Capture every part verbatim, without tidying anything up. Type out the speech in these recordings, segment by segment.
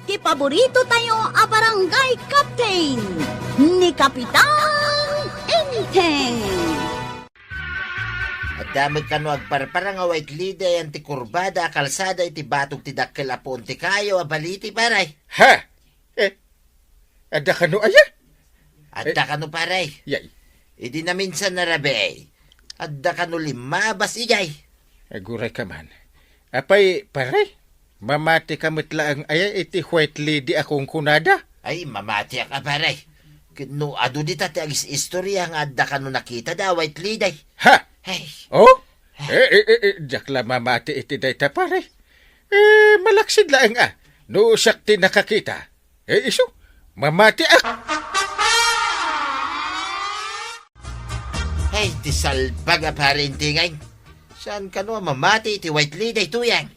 Ti paborito tayo a barangay captain, ni Kapitan Enteng. Adda met kano agparparang a white lady ayan ti kurbada a kalsada iti batog ti dakkel a puon ti kayo a baliti, pare? Ha? Eh, adda kano aya? Adda Eh, kano, pare? Yay. Idi naminsan a rabii, adda kano limmabas idiay? Aguray ka man. Apay, pare? Mamati ka met laeng aya iti white lady a kunkunada? Ay, mamatiak a, pare. Ket no adu dita ti agis-istorya nga adda kano nakitada a white lady. Ha? Ay. Oh? Eh, eh, eh, eh, diak la mamati iti dayta, pare. Eh, malaksid laeng a. No siak ti nakakita. Eh, isu, mamatiak. Ay, ti salbag a pare Intingay. Saan kano a mamati iti white lady, tuyang?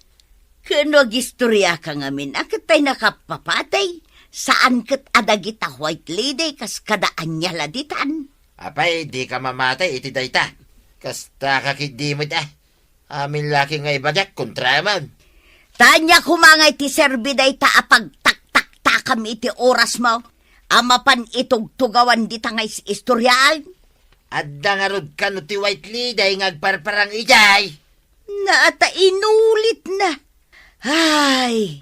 Ken no agistoriaka ngamin a ket tay nakapapatay, saan ket a dagita white lady kas kada ania la ditan. Apay, dika mamati iti dayta. Kasta ka ketdi met, ah. Amin la ket nga ibagak, kontraman. Ta ania koma nga iti serbi dayta a pagtaktaktakam iti orasmo a mapan itugtugawan dita nga is-, istoriaan? Adda ngarud kano ti white lady nga agparparang idiay? Naata inulitna. Ay,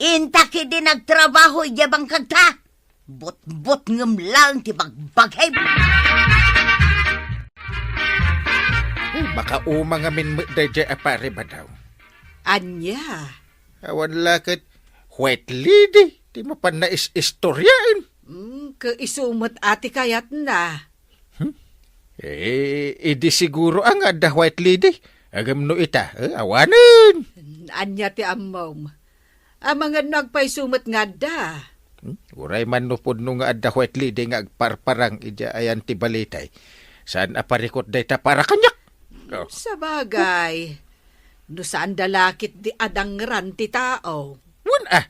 inta ketdi nagtrabaho idiay bangkagta. Butbutngem laeng ti bagbagim. Ay, makauma ngamin met daydiay a pare, Badong. Ania? Awan la ket white lady ti mapan nais-istoriaen. Mm, ket isu met a ti kayatna. Hmm? Eh, idi siguro a nga adda white lady. Ngem no ita, eh, awanen. Ania ti ammom? Amangan no agpayso met nga adda. Hmm? Uray man no pudno nga adda white lady nga agparparang idiay ayan ti balitay. Saan a parikut dayta para kaniak? Oh. Sabagay, no saan da la ketdi a dangran ti tao. Wen a.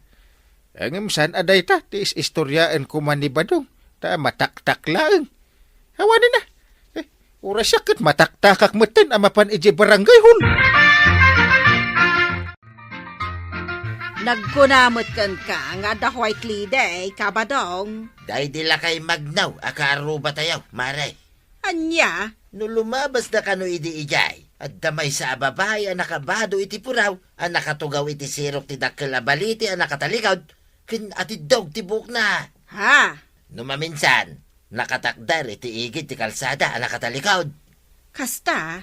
Ngem saan a dayta ti is-istoriaen koma ni Badong, ta mataktak laeng. Awanen a. Eh, uray siak ket mataktakak metten a mapan idiay barangay hall. Nagkuna met kenka nga adda white lady, Kabadong. Daydi lakay magnaw a kaarrubatayo, mare. Ania? No lumabasda kano idi idiay, adda maysa a babai a nakabado iti puraw a nakatugaw iti sirok ti dakkel a baliti a nakatalikod ken atiddog ti buokna. Ha? No maminsan, nakatakder iti igid ti kalsada a nakatalikod. Kasta?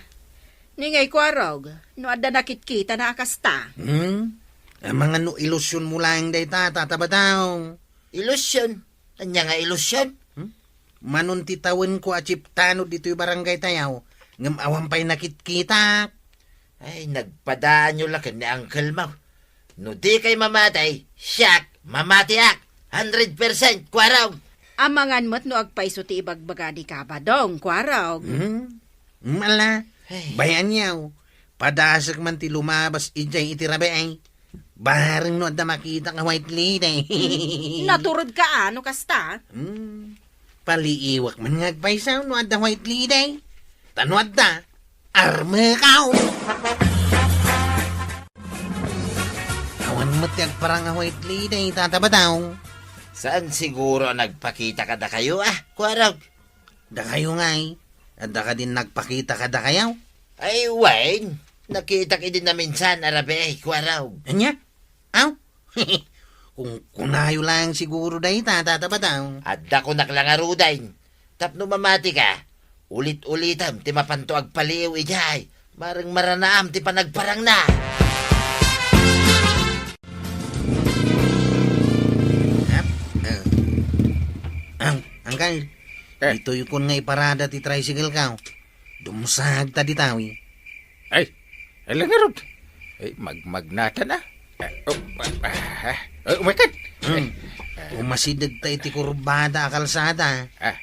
Ni ngay Kuarog, no adda nakitkitana a kasta? Hmm? Amangan no ilusionmo laeng dayta, Tata Badong. Ilusion? Ania nga ilusion? Hmm? Manon ti tawenko a chief tanod ditoy barangay tayo, ngem awan pay nakitkitak. Ay, nagpadaanyo la ken ni Uncle Mau. No dikay mamati, siak, mamatiak. Hundred percent, Kuarog. Amangan met no agpayso ti ibagbaga ni Kabadong, Kuarog. Hmm? Mala, Ay. Bay-anyo, padasek man ti lumabas idiay iti rabii. Bareng no adda makita nga white lady. Natured ka, a, no kasta? Hmm. Paliiwak man nga agpayso no adda white lady. Ta no adda, armekaw. Awan met ti agparang a white lady, Tata Badong. Saan siguro a nagpakita kadakayo, a, Kuarog? Dakayo ngay, adda kadin nagpakita kadakayo? Ay, wen, nakitak idi naminsan a rabii, Kuarog. Ania? Aw? Kunkunayo laeng siguro dayta, Tata Badong. Adda kunak la ngaruden. Tapno mamatika, ulit-ulitem ti mapanto agpaliiw idiay. Bareng maranaam ti panagparangna. Ap, eh. Ang, Angkal, Eh. Ditoy kon nga iparada ti tricycle ko. Dumsag ta ditawi. Ay, ala ngarud. Ay, magmagnatan a. Ah, oh, ah, ah, ah, umaykan. Hmm. Eh, ah. Umasideg ta iti kurbada a kalsada. Ah.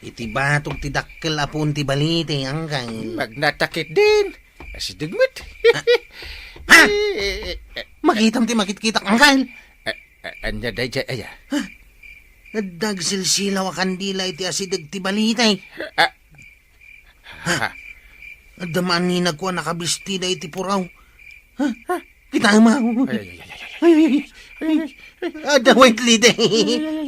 Iti batog ti dakkel a puon ti baliti, Angkal. Magnatakit din. Asideg met. Ah. Ah! Eh, eh, eh, eh. Makitam ti makitkitak, Angkal. Ah, ah, ania daydiay aya? Huh? Adda agsilsilaw a kandila iti asideg ti baliti. Ah. Ha? Adda maaninag ko a nakabistida iti puraw. Ha? Kita mo. Ay, ay, ay, ay, ay, ay. Ay, ay, ay. Ay, ay, ay. Adda White Lady.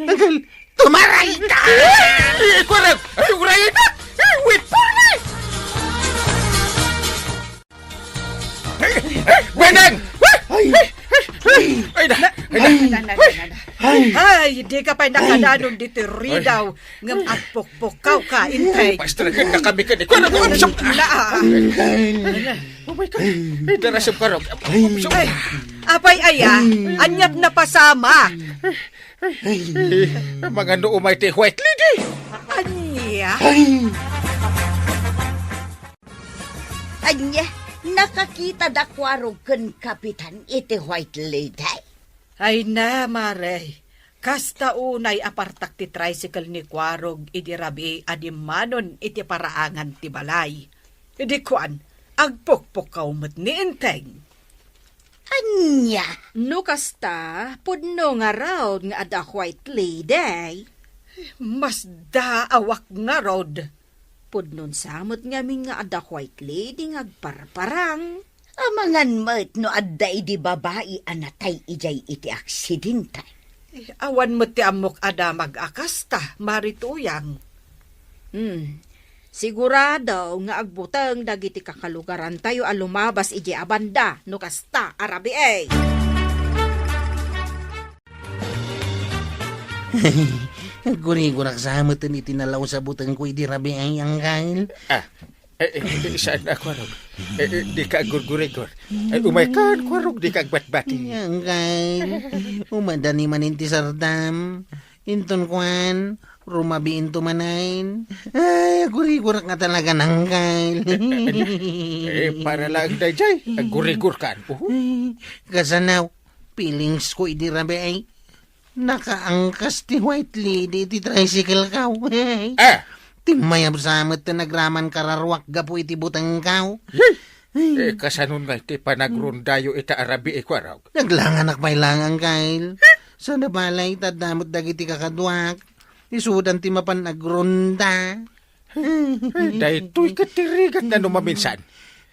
Uncle, tumaray ka! Ay, kuwarog! Ay, uray na! Ay, wait for me! Ay, ay, Benang! Ay! Ay! Ay! Ay! Ay, na! Ay, na! Ay, na, na, na, na. Ay! Ay, di ka pay nakadanon diti ridaw. Ngem agpukpukkaw ka, Inteng. Pastor, ken na kami ken. Kuwarog, umsok! Na, ah. Oh my God. Ay, darasem ka, Rog. Ay, apay aya, aniat napasamak? Ay, mangano umay ti White Lady? Ania? Ay. Ania, nakakita da Kuwarog ken Kapitan iti White Lady? Ay na, Mare. Kasta unay a partak ti tricycle ni Kuwarog idi rabii a dimmanon iti paraangan ti balay. Idi kuan, agpukpukkaw met ni Enteng. Ania? No kasta, pudno ngarud nga adda White Lady. Masdaawak ngarud. Pudnon sa met ngamin nga adda White Lady nga agparparang. Amangan met no adda idi babai a natay idiay iti aksidente. Eh, awan met ti ammok a damag a kasta, Mari Tuyang. Hmm. Sigurado nga agbuteng dagiti kakalugarantayo a lumabas idiay a banda no kasta a rabii. Aggurigurak sa met iti nalaus a butengko idi rabii, Angkel. Ah, eh, eh, eh, saan a Kuwarog? Eh, eh, di ka aggurgurigor. Ay, umay kan, Kuwarog, di ka agbatbati. Angkel, umadani manen ti sardam. Inton kuan, rumabiinto manen. Ay, aggurigurak nga talaga, Angkel. Eh, para lang dayjay, aggurigor kan. Uhu. Ay, kasanaw, feelings ko idi rabii. Nakaangkas ti White Lady iti tricycle ko. Ah! Timmayab sa met ti nagraman kararuak gapu iti butengko. Eh, kasanon nga iti panagrondayo ita a rabii, Kuwarog? Naglanganak pay lang, Angkel. Sana balay, tadda met dagiti kakaduak. Isudan ti mapan agronda. Ay, daytoy ket ti rigat nga no maminsan.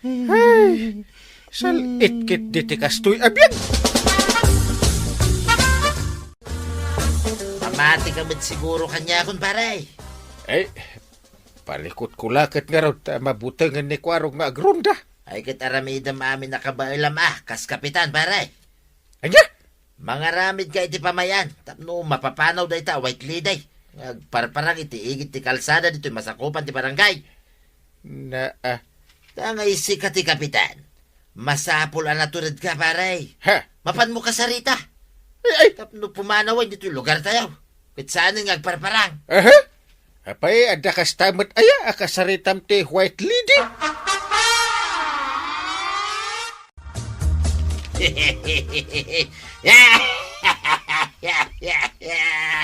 Ay, sal-it ket diti kastoy a biag. Mamati ka met siguro kaniakon, pare. Ay, palikot ko la ket ngarud ta mabutengen ni Kuwarog nga agronda. Ay, ket aramidem amin a kabaelam a kas kapitan, pare. Ania? Mangaramid ka iti pamay-an tapno mapapanaw dayta a White Lady nga agparparang iti igid ti kalsada ditoy masakupan ti barangay. Na, ah. Ta nga isika ti kapitan, masapul a natured ka, pare. Ha? Mapanmo kasarita. Ay, ay. Tapno pumanawen ditoy lugartayo. Ket saanen nga agparparang. Aha. Apay, adda kasta met aya a kasaritam ti White Lady?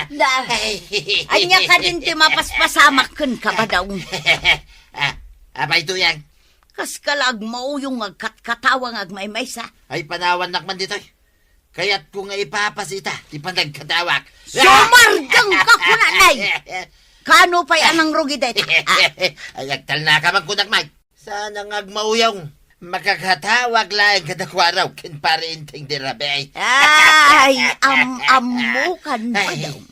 Da, ania kadin ti mapaspasamak kenka, Badong? Ah, apay, Tuyang? Kaska la agmauyong nga agkatkatawa nga agmaymaysa. Ay, panawannak man ditoy. Kayatko nga ipapas ita ti panagkatawak. Sumardeng ka, kunanay! Kano pay a nangrugi dayta? Ah. Ay, agtalna ka man kunak, Mike. Saan nga agmauyong? Makakatawag laeng kada Kuwarog ken Pare Enteng di rabii. Ay, am-, ammo kan, Ay. Badong.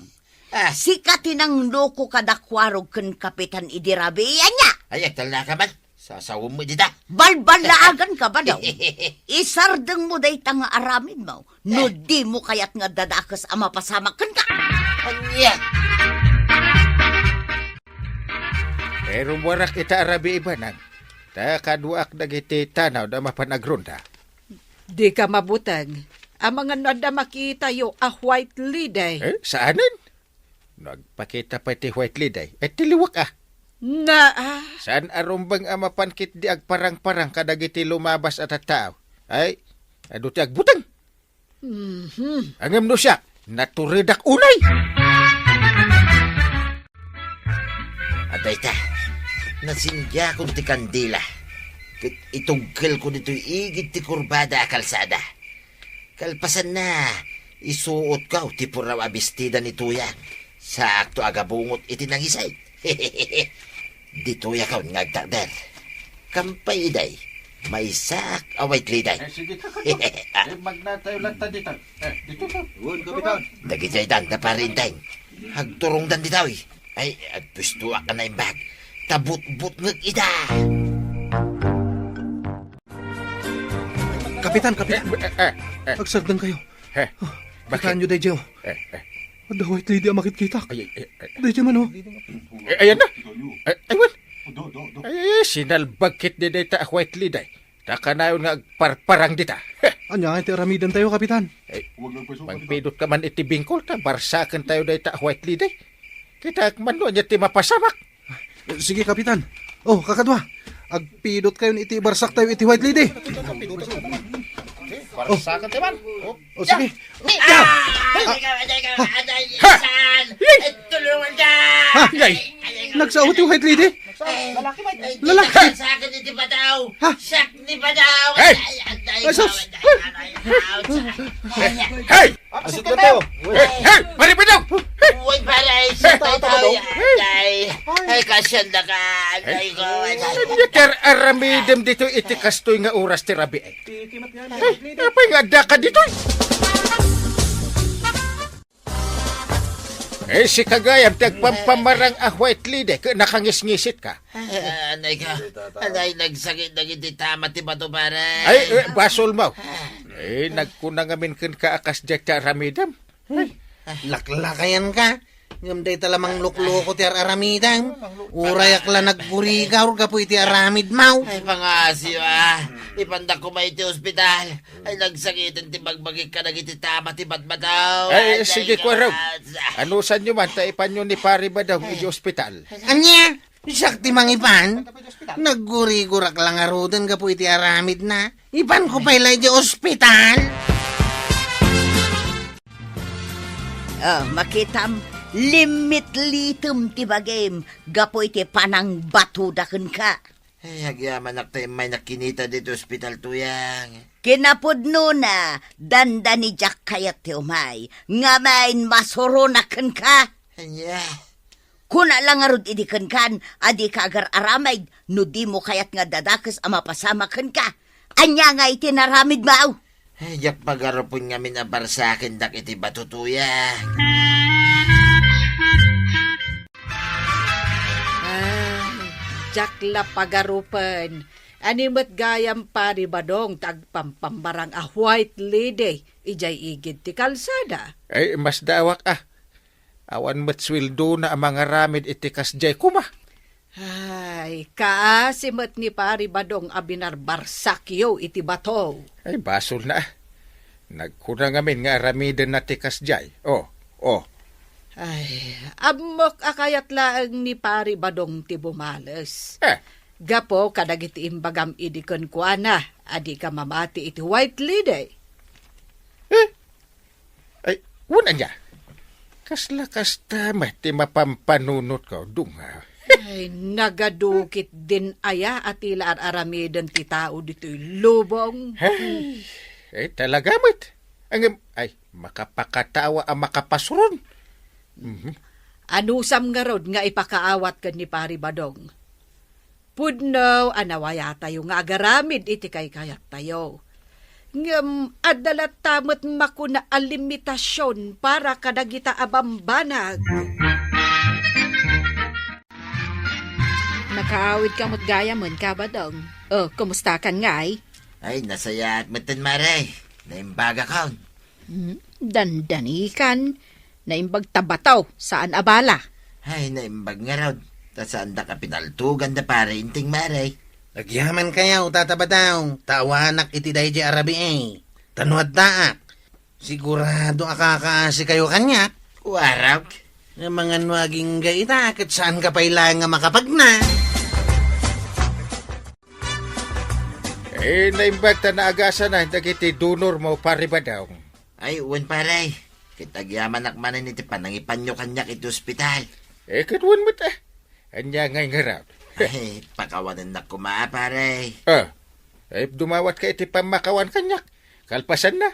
Ah. Sika ti nangloko kada Kuwarog ken Kapitan idi rabii, ania? Ay, agtalna ka man. Sasawem met dita. Balbalaagan ka, Badong. Isardeng mo dayta nga aramid mo. No di mo kayat nga dadakes a mapasamak kenka. Ania? Pero muarak ita a rabii, Badong. Ta kaduak dagiti tanaw da mapan agronda. Di ka mabuteng. Amangan no adda makitayo a White Lady. Eh, saanen? No agpakita pay ti White Lady, et ti liwak a. Na, ah. Saan a rumbeng a mapan ketdi agparangparang kadagiti lumabas a tattao? Ay, adu ti agbuteng. Mhm. Ngem no siak, naturedak unay. Adda ita, nasindiakon ti kandila, ket itugkelko ditoy igid ti kurbada a kalsada. Kalpasanna, isuotko ti puraw a bestida ni Tuyang. Saakto a gabungot iti nangisit. Ditoyakon nga agtakder. Kampay idiay, Maysaak a White Lady. Eh, sige, kakadwa. Eh, magnatayo lang ta dita. Eh, dito to. Wen, Kapitan. Dagiti aydan da, Pare Enteng. Agturongdan ditoy. Ay, agpuestoak a naimbag. Ta butbutngek ida. Kapitan, Kapitan. Eh, eh, eh, eh. Agsardengkayo. Eh, bakit? Kitaenyo daydiay, oh. Eh, eh. Adda White Lady a makitkitak. Ay, ay, ay, ay. Daydiay man, oh. Eh, ayan na. Eh, ay, wen. Ay, ay, ay, sinalbag ketdi dayta a White Lady. Ta kanayon nga agparparang dita. Heh. Ania ngay ti aramidantayo, Kapitan? Eh, magpidot ka man iti bingkol ta barsakentayo dayta a White Lady. Kitaek man no ania ti mapasamak. Sige, Kapitan. Oh, kakadwa. Agpidotkayon iti barsaktayo iti White Lady. Barsakentayo man. Oh, sige. Ah! Ay, ay, ay, ay, ay, ay, Ha? Saan? Ay, tulungan ka! Ha? Ay, ay, ay, ay, Nagsao ti White Lady? Ay, Lalaki, may ay, Lalaki. Sa akin iti bataw. Ha? Siak ni bataw. Hey! Ay, ay, ay, Ay, sus! Ay, ay, ay, ay, ay, ay, ay, Hey! Asit ka tayo. Hey! Hey! Pare Pedro! Uy, pare, sa tayo, ay. Ay, kasyanda ka. Ay, ko, ay, ay. Ania ti ar-aramidem ditoy iti kastoy nga oras ti rabii? Ti, ti mat nga, Ay, apay nga adda ka ditoy? Eh, sika gayam ti agpampamarang a White Lady, ket nakangisngisit ka. Ah, anay ka. Anay, nagsakit dagiti tama ti bato, pare. Ay, eh, basol mo. Eh, nagkuna ngamin kenka a kasdiay ti aramidem. Laklakayan ka. Ngem dayta la manglukloko ti ar-aramidem. Urayak la naggurigaw gapu iti aramid mo. Ay, pangasiw, ah. Ipanda koma iti ospital. Ay, nagsakiten ti bagbagik kadagiti tama ti batbataw. Ay, ay, sige, ay, kuarog. Anusanyo man, ta ipanyo ni Pare Badong iti ospital. Ania? Siak ti mangipan? Naggurigurak la ngaruden gapu iti aramidna. Ipanko pay la iti ospital. Oh, makitam, limmitlitem ti bagim gapu iti panangbatoda kenka. Ay, agyamanak ta immay nakinita ditoy ospital, Tuyang. Kinapudnona, dandani diak kayat ti umay, ngem masuronak kenka. Ania? Kuna la ngarud idi kenkan a dika agar-aramid no dimo kayat nga dadakes a mapasamak kenka. Ania ngay ti naramidmo? Ay, diak pagarupen ngamin a barsakendak iti bato, Tuyang. Ay, diak la pagarupen. Ania met gayam, Pare Badong, ti agpampamarang a White Lady idiay igid ti kalsada? Ay, masdaawak a. Awan met sueldona a mangaramid iti kasdiay koma. Ay, kaasi met ni Pare Badong a binarbarsakyo iti bato. Ay, basolna a. Nagkuna ngamin nga aramidenna ti kasdiay. Oh, oh. Ay, ammok a kayat laeng ni Pare Badong ti bumales. Eh. Gapu kadagiti imbagam idi kenkuana a dika mamati iti White Lady. Eh? Ay, wen ania? Kasla kasta met ti mapampanunotko, dunga. Ay, nagadukit din aya a ti la ar-aramiden ti tao ditoy lubong. Ay, ay, talaga met. Ngem, ay, makapakatawa a makapasuron. Mhm. Anusam ngarud nga ipakaawat ken ni Pare Badong? Pudno a nawayatayo nga agaramid iti kaykayattayo. Ngem adda latta met makuna a limitasion para kadagita a bambanag. Nakaawidka met gayamen, Ka Badong. O, kumustakan ngay? Ay, nasayaat metten, Mare. Naimbagakon. Hmm, dandanikan. Naimbag ta bato, saan a bala. Ay, naimbag ngarud. Ta saandak a pinaltugan da Pare Enteng, Mare. Agyamankay, Tata Badong, ta awanak iti daydiay a rabii. Ta no addaak, sigurado a kakaasikayo kaniak. Warok. Amangan no agingga ita, ket saanka pay laeng a makapagna. Eh, naimbag ta naagasanan dagiti donormo, Pare Badong. Ay, wen, pare. Ket agyamanak manen iti panangipanyo kaniak iti ospital. Eh, ket wen met, eh. Ania ngay ngarud? Ay, pakawanennak koma, pare. Ah, ay, dumawatka iti pammakawan kaniak. Kalpasanna,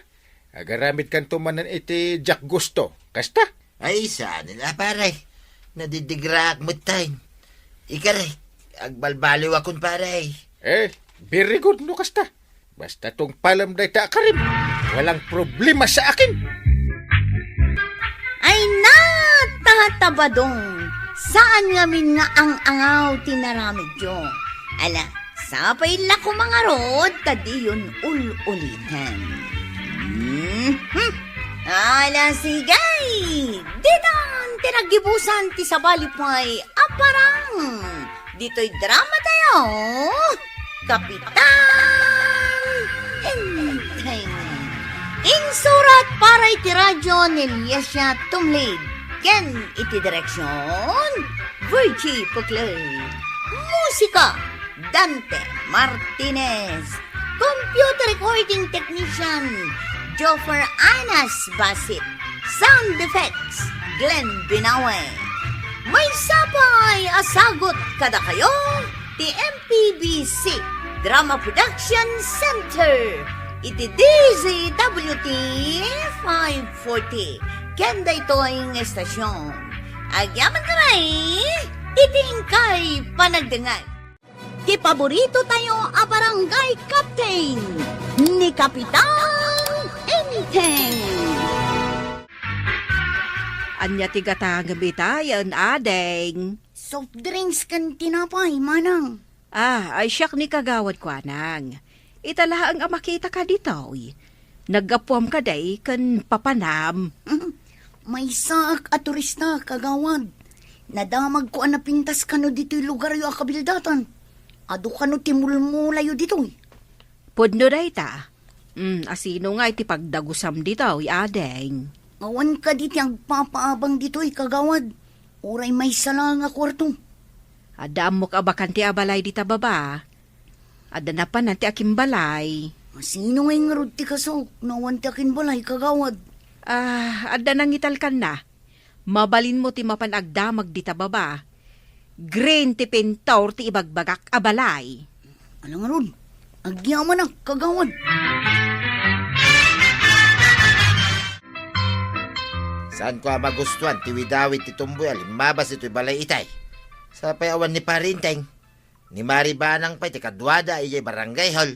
agaramidkanto manen iti diak gusto. Kasta? Ay, saanen a, pare. Nadidigraak metten. Ikari, agbalbaliwakon, pare. Eh, Very good no kasta. Basta tungpalem dayta a karim, walang problema sa akin. Ay, natatabadong, saan ngamin nga ang-angaw ti naramidyo. Ala, sapay la ko mangarod ta diyon ul-ulitan. Mhm. Ala, sige! Ditan ti naggibusan ti sabali pay a parang ditoy drama tayo, Kapitan Enteng. Insurat para iti radyo ni Liesia Tumlid, ken iti direksyon, Virgie Puclay. Musika, Dante Martinez. Computer recording technician, Joffer Anas Basit. Sound effects, Glenn Binawe. Maysa pay a sagut kadakayo ti M P B C Drama Production Center iti D Z W T five forty ken daytoy nga estasyon. Agyaman kami iti inkay panagdengngeg. Ti paborito tayo a barangay captain, ni Kapitan Enteng. Ania ti gatangem itayen, ading? Soft drinks ken tinapay, manang. Ah, ay siak ni kagawad kuanang. Ita laeng a makitaka ditoy. Naggapuam kadi ken papanam. Maysaak a turista, kagawad. Nadamagko a napintas kano ditoy lugaryo a kabildatan. Adu kano ti mulmulayo ditoy. Pudno dayta. Mm, asino nga iti pagdagusam ditoy, ading? Awan kadi ti agpapaabang ditoy, kagawad. Uray maysa laeng a kuarto. Adda ammok a bakan ti abalay dita baba. Adda napanan ti akimbalay. Asino ngay ngarud ti kasok no awan ti akimbalay, kagawad? Ah, adda nangitalkanna. Mabalinmo ti mapan agdamag dita baba. Green ti pintor ti ibagbagak a balay. Ala ngarud, agyamanak, kagawad. Saanko a magustuan ti widawid ti tumboy a limmabas itoy balay itay. Sapay awan ni Pari Enteng. Ni Mari Banang pay ti kaduada idiay barangay hall.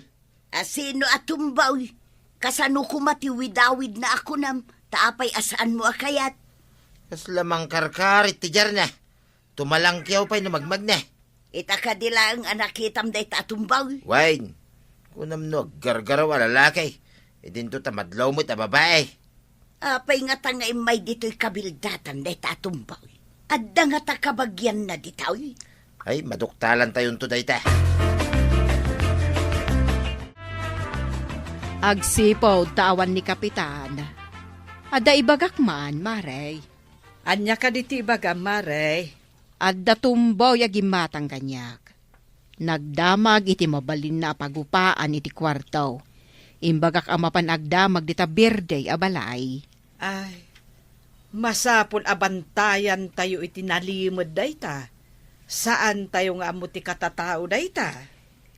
Asino a tumboy? Kasano koma ti widawidna a kunam, ta apay a saanmo a kayat? Kasla mangkarkarit ti jarna. Tumalangkiaw pay no magmagna. Ita kadi laeng a nakitam dayta a tumboy? Wen, kunam no aggargaraw a lalaki, idinto ta madlaw met a babai. Apay ngata nga immay ditoy kabildatan dayta a tumboy? Adda ngata kabagianna ditoy? Ay, maduktalantayonto dayta. Agsipud ta awan ni Kapitan. Adda ibagak man, Mare. Ania kadi ti ibagam, Mare? Adda tumboy a gimmatang kaniak. Nagdamag iti mabalinna a pagupaan iti kuarto. Imbagak a mapan agdamag dita birthday a balay. Ay, masapul a bantayantayo iti nalimed dayta. Saantayo nga ammo ti katatao dayta.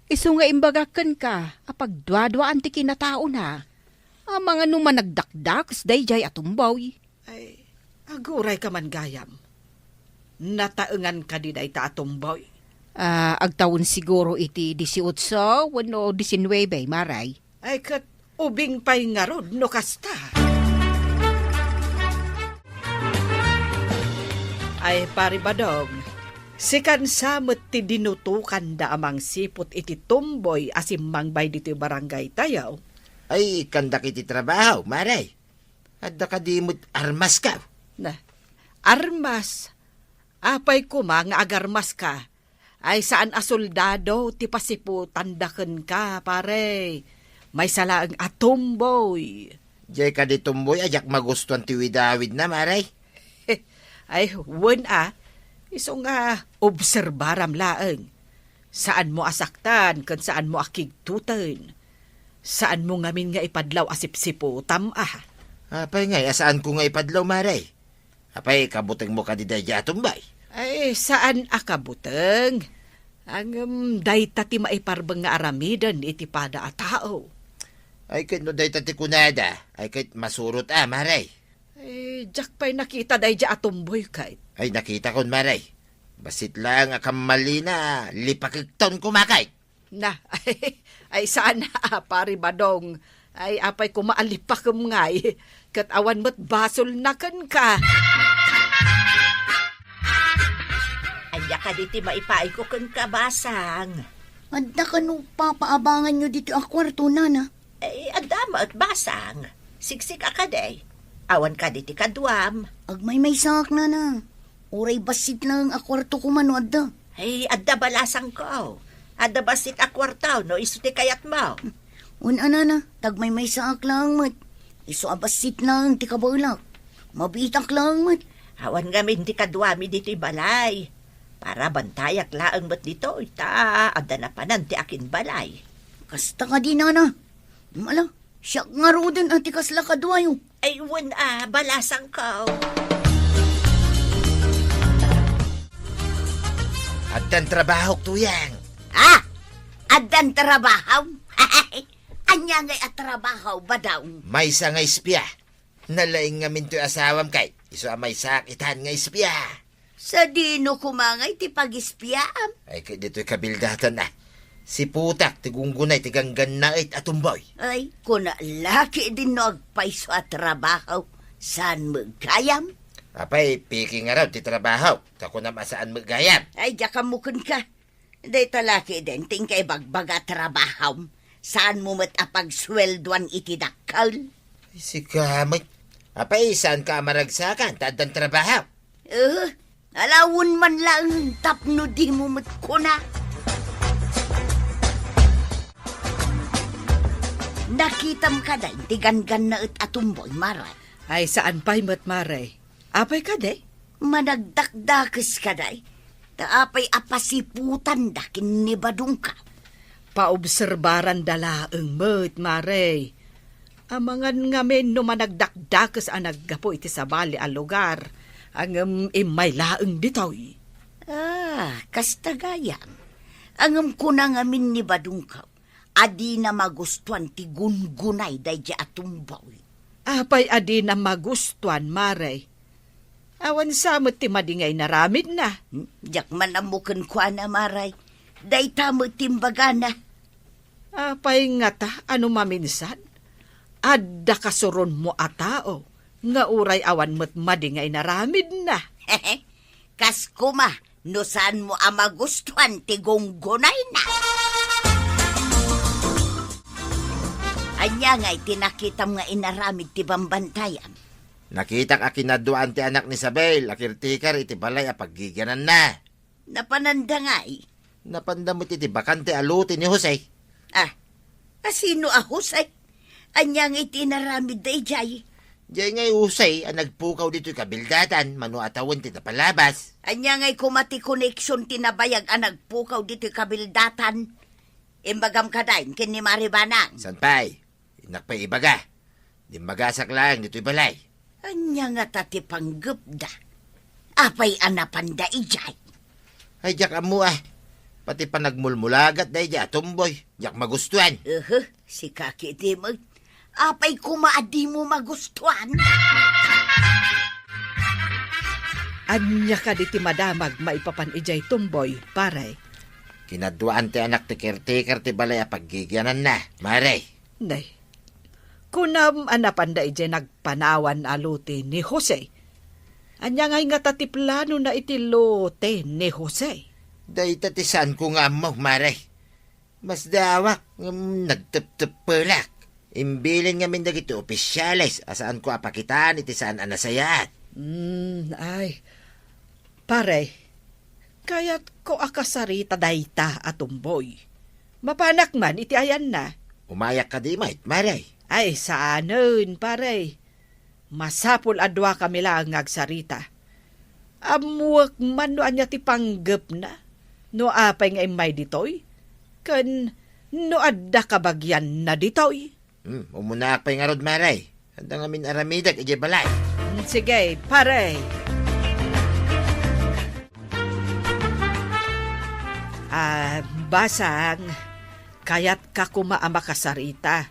Isu nga imbagak kenka a pagduaduaan ti kinataona. Amangan no managdakdakes daydiay a tumboy. Ay, agurayka man gayam. Nataengan kadi dayta a tumboy? Ah, agtawen siguro iti disiotso wenno disinuebe, Mare. Ay, ket ubing pay ngarud no kasta. Ay, Pari Badong, sikan sa met ti dinutokanda a mangsiput iti tumboy a simmangbay ditoy barangaytayo? Ay, ikkandak iti trabaho, Mare. Adda kadi met armaska? Na, armas? Apay koma nga agarmaska? Ay, saan a soldado ti pasiputanda kenka, pare. Maysa laeng a tumboy. Diay kadi tumboy a diak magustuan ti widawidna, Mare. Ay, wen a, isu nga obserbaram laeng. Saanmo a saktan ken saanmo a kigtuten. Saanmo ngamin nga ipadlaw a sipsiputam a. Apay ngay a saanko nga ipadlaw, Mare? Apay, kabutengmo kadi daydiay a tumboy? Ay, saan a kabuteng. Ngem dayta ti maiparbeng nga aramiden iti pada a tao. Ay, ket no dayta ti kunada, ay ket masurot a, Mare. Ay, diak pay nakita daydiay a tumboy ket. Ay, nakitakon, Mare. Bassit laeng a kammalina, lipakekton koma ket. Na, ay, saan a, Pari Badong. Ay, apay koma a lipakem ngay, ket awan met basolna kenka. Ania kadi ti maipaayko kenka, Basang? Adda kano papaabanganyo ditoy a kuarto, Nana? Ay, adda met, Basang. Siksik a kadi. Awan kadi ti kaduam? Agmaymaysaak, Nana. Uray bassit laeng a kuarto koma no adda. Ay, adda, Balasangko. Adda bassit a kuarto no isu ti kayatmo. Wen a, Nana, ta agmaymaysaak laeng met. Isu a bassit laeng ti kabaelak. Mabiitak laeng met. Awan ngamin ti kaduami ditoy balay. Para bantayak laeng met ditoy, ta adda napanan ti akinbalay. Kasta kadi, Nana. Ala, siak ngaruden a ti kasla kaduayo. Ay, wen a, Balasangko. Addan trabahok, Tuyang. Ah! Addan trabahom? Ania ngay a trabaho, Badong? Maysa nga espia. Nalaing ngamin toy asawam kay isu a maysaak itan nga espia. Sadino koma ngay ti pagispiaam? Ay, ket ditoy kabildatan a. Siputak ti gunggunay ti ganggannaet a tumboy. Ay, kuna la ketdin no agpayso a trabaho, saan met gayam? Apay, piki ngarud ti trabaho, ta kunam a saan met gayam? Ay, diak ammo kenka. Dayta la ketdin ti inka ibagbaga a trabahom. Saanmo met a pagsueldoan iti dakkel. Ay, sika met. Apay, saanka a maragsakan ta addan trabaho? Eh, ala, wen man laeng tapno dimo met kuna. Nakitam kadi ti ganggannaet a tumboy, Mare? Ay, saan pay met, Mare. Apay kadi? Managdakdakes kadi? Ta apay a pasiputanda ken ni Badongko? Paobserbaranda laeng met, Mare. Amangan ngamin no managdakdakes a naggapu iti sabali a lugar, ngem immay laeng ditoy. Ah, kasta gayam. Ngem kuna ngamin ni Badongko, a dina magustuan ti gunggunay daydiay a tumboy. Apay a dina magustuan, Mare? Awan sa met ti madi nga inaramidna. Hmm? Diak man ammo kenkuana, Mare. Dayta met ti imbagana. Apay ngata a no maminsan, adda kasuronmo a tao nga uray awan met madi nga inaramidna? Kas koma, no saanmo a magustuan ti gunggunayna. Ania ngay ti nakitam nga inaramid ti bambantayam? Nakitak a kinaduaan ti anak ni Isabel a caretaker iti balay a paggigiananna. Napananda ngay? Napanda met iti bakante a lote ni Jose. Ah, asino a Jose? Ania ngay ti inaramidda idiay? Diay ngay Jose a nagpukaw ditoy kabildatan mano a tawen ti napalabas. Ania ngay koma ti koneksion ti nabayag a nagpukaw ditoy kabildatan? Imbagam kadi ken ni Mare Banang. Saan pay? Innak pay ibaga. Dimmagasak laeng ditoy balay. Ania ngata ti panggepda? Apay a napanda idiay? Ay, diak ammo a. Pati panagmulmulagat daydiay a tumboy, diak magustuan. Uhu, sika ketdi met. Apay koma a dimo magustuan? Ania kadi ti madamag maipapan idiay tumboy, Pare? Kinaduaan ti anak ti caretaker ti balay a paggigiananna, Mare. Nay, kunam a napanda idiay nagpanawan a lote ni Jose. Ania ngay ngata ti planona iti lote ni Jose? Dayta ti saanko nga ammo, Mare. Masdaawak ngem nagtepteppelak. Imbilin ngamin dagiti opisiales a saanko a pakitaan iti saan a nasayaat. Hmm, ay. Pare, kayatko a kasarita dayta a tumboy. Mapanak man iti ayanna. Umayak kadi met, Mare? Ay, saanen, pare. Masapul a duakami laeng nga agsarita. Ammoek man no ania ti panggepna, no apay nga immay ditoy, ken no adda kabagianna ditoy. Hmm, umunaak pay ngarud, Mare. Adda ngamin aramidek idiay balay. Hmm, sige, pare. Ah, Basang, kayatka koma a makasarita.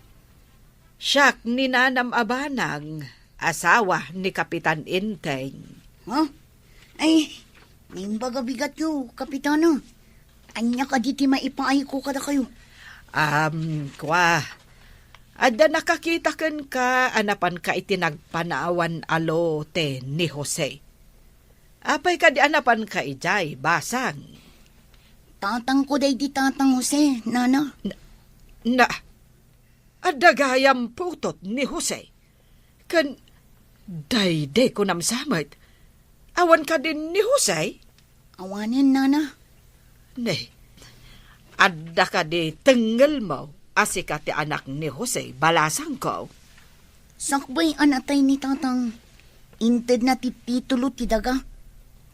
Siak ni Nanam a Banang, asawa ni Kapitan Enteng. Ha? Ay, naimbag a bigatyo, Kapitana. Ania kadi ti maipaayko kadakayo? Am, kua, adda nakakita kenka a napanka iti nagpanawan a lote ni Jose. Apay kadi a napanka idiay, Basang? Tatangko daydi Tatang Jose, Nana. Na, na, adda gayam putot ni Jose. Ken daydi kunam sa met, awan kadi ni Jose? Awanen, Nana. Ne, adda kadi tengngelmo a sika ti anak ni Jose, balasangko? Sakbay a natay ni Tatang, intedna ti titulo ti daga.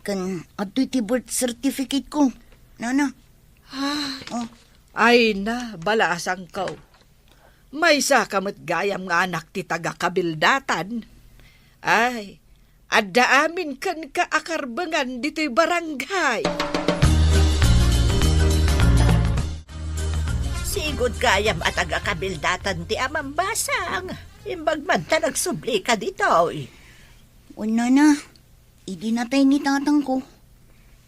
Ken adtoy ti birth certificate ko, Nana. Ah, Oh. Ay na, balasangko. Maysa ka met gayam nga anak ti taga-Kabildatan. Ay, adda amin kenka a karbengan ditoy barangay. Sigud gayam a taga-Kabildatan ti amam, Basang. Imbag man ta nagsublika ditoy. O, Nana, idi natay ni Tatangko,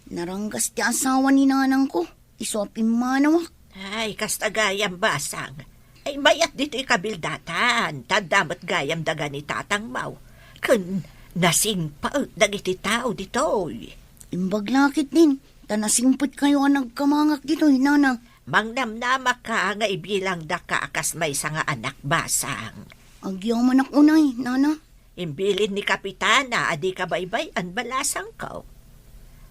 naranggas ti asawa ni Nanangko. Isu a pimmanawak. Ay, kasta gayam, Basang. Ay, mayat ditoy Kabildatan. Ta adda met gayam daga ni Tatangmo. Ken nasingpet dagiti tao ditoy. Imbag la ketdin, ta nasingpetkayo a nagkamangak ditoy, Nana. Mangnamnamaka nga ibilangdaka a kas maysa nga anak, Basang. Agyamanak unay, Nana. Imbilin ni Kapitana a dika baybay-an, balasangko.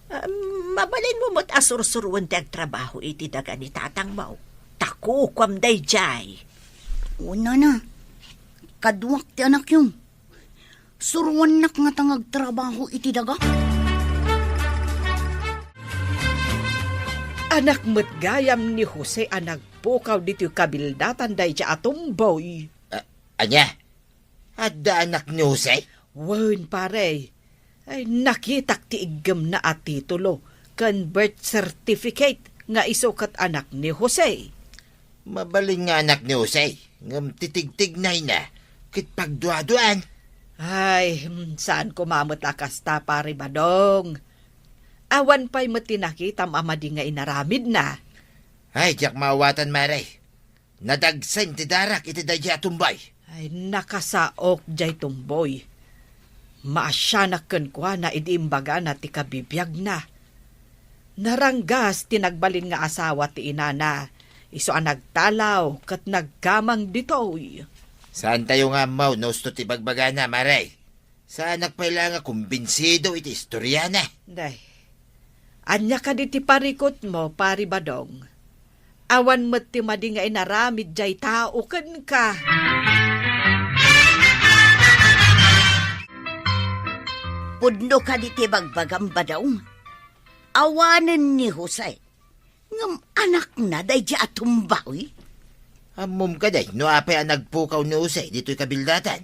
Em, mabalinmo met a sursuroen ti agtrabaho iti daga ni Tatangmo. Ta kukuam daydiay. O, Nana, kaduak ti anakyo. Suroannak ngata nga agtrabaho iti daga? Anak met gayam ni Jose a nagpukaw ditoy Kabildatan daydiay a tumboy. A-, ania? Adda anak ni Jose? Wen, pare. Ay, nakitak ti iggemna a titulo ken birth certificate nga isu ket anak ni Jose. Mabalin nga anak ni Jose, ngem titigtignayna ket pagduaduan. Ay, hmm, saan koma met a kasta, pare Badong. Awan pay met ti nakitam a madi nga inaramidna. Ay, diak maawatan, mare. Nadagsen ti darak iti daydiay a tumboy. Ay, nakasaok diay tumboy. Maasianak kenkuana idi imbagana ti kabibiagna. Naranggas ti nagbalin nga asawa ti inana, isu a nagtalaw ket naggamang ditoy. Saantayo nga ammo no usto ti bagbagana, mare. Saanak pay la nga kumbinsido iti istoriana. Day, ania kadi ti parikutmo, Pari Badong? Awan met ti madi nga inaramid diay tao kenka. Pudno kadi ti bagbagam, Badong? Awanen ni Jose. Ngem anakna daydiay a tumboy? Ammom kadi no apay a nagpukaw ni Jose ditoy Kabildatan?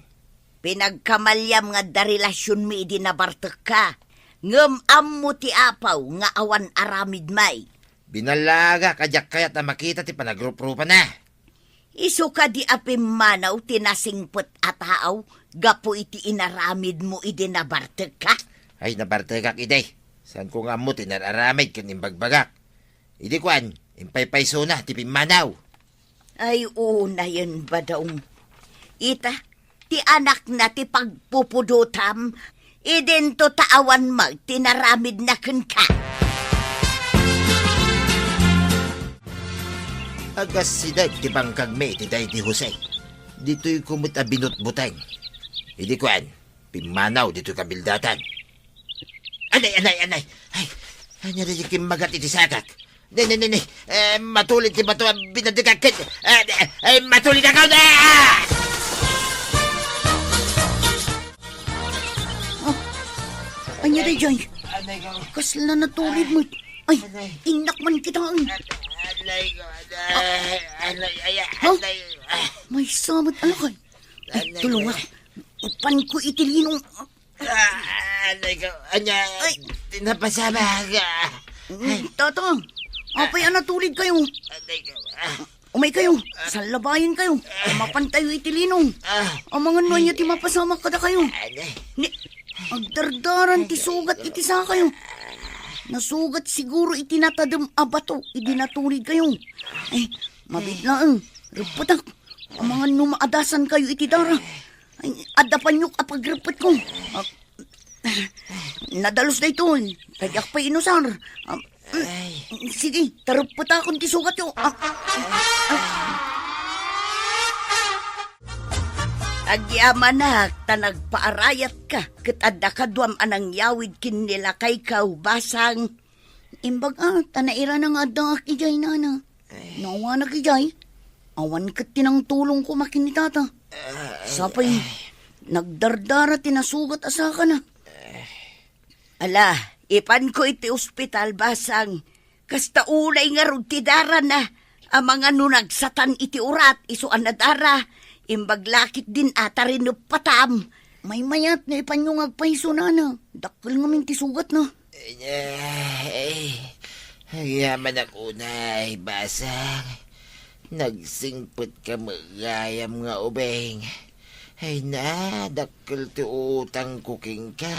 Pinagkamaliam nga adda relasionmi idi nabartekka, ngem ammo ti apaw nga awan aramidmi. Binallaagak a diak kayat a makita ti panagruprupana. Isu kadi a pimmanaw ti nasingpet a tao gapu iti inaramidmo idi nabartekka? Ay, nabartekak idi. Saanko nga ammo ti nar-aramid ken imbagbagak. Idi kuan, impaypaysona ti pimmanaw. Ay, unayen, Badong. Ita, ti anakna ti pagpupudotam, idinto ta awan met ti naramidna kenka. Agasideg ti bangkagmi iti daydi Jose. Ditoyko met a binutbuteng. Idi kuan, pimmanaw ditoy Kabildatan. Anay, anay, anay! Ay, ania daydi kimmagat iti sakak? Ne, ne, ne, ne! Eh, matulid ti bato a binadikak ket, eh, eh, eh, matulid ako na! Ah! Ania daydiay? Anay ko. Kasla natulid met. Ay, anay. Innak man kitaen. Anay ko, anay. Anay, ay, Ha? Anay. Ah. Maysa met, ano kay? Ay, anay tulungan. Ko. Ipanko iti linong. Ah, anay ko. Ania, Ay. Ti napasamak. Mm, Tatang, apay a natulidkayo? Anay ko. Ah. Umaykayo, sallabayenkayo. Mapantayo iti linong. Ah. Amangan no ania ti mapasamak kadakayo. Anay. Ni, agdardaran ti sugat iti sakayo. Nasugat siguro iti natadem a bato idi natulidkayo. Ay, mabiit laeng. Reppetak. Amangan no maadasankayo iti dara. Ay, adda paniok a pagreppetko. Ah, nadalus daytoy. Diak pay inusar. Ah, mm, sige, ta reppetakon ti sugatyo. Ah, ah. Agyamanak ta nagpaarayatka ket adda kaduam a nangyawid ken ni lakaykaw, Basang. Imbag a, ta nairana nga addaak idiay, nana. Ay. No awanak idiay, awan ket ti nangtulong koma ken ni tata. Ay, sapay, ay. Nagdardara ti nasugat a sakana. Ala, ipanko iti ospital, Basang. Kasta unay ngarud ti darana. Amangan no nagsatan iti urat, isu a nadara. Imbag la ketdin a ta rineppatam. Maymayat no ipanyo nga agpayso, nana. Dakkel ngamin ti sugatna. Ay, agyamanak unay, Basang. Nagsingpetka met gayam nga ubing. Ay na, dakkel ti utangko kenka.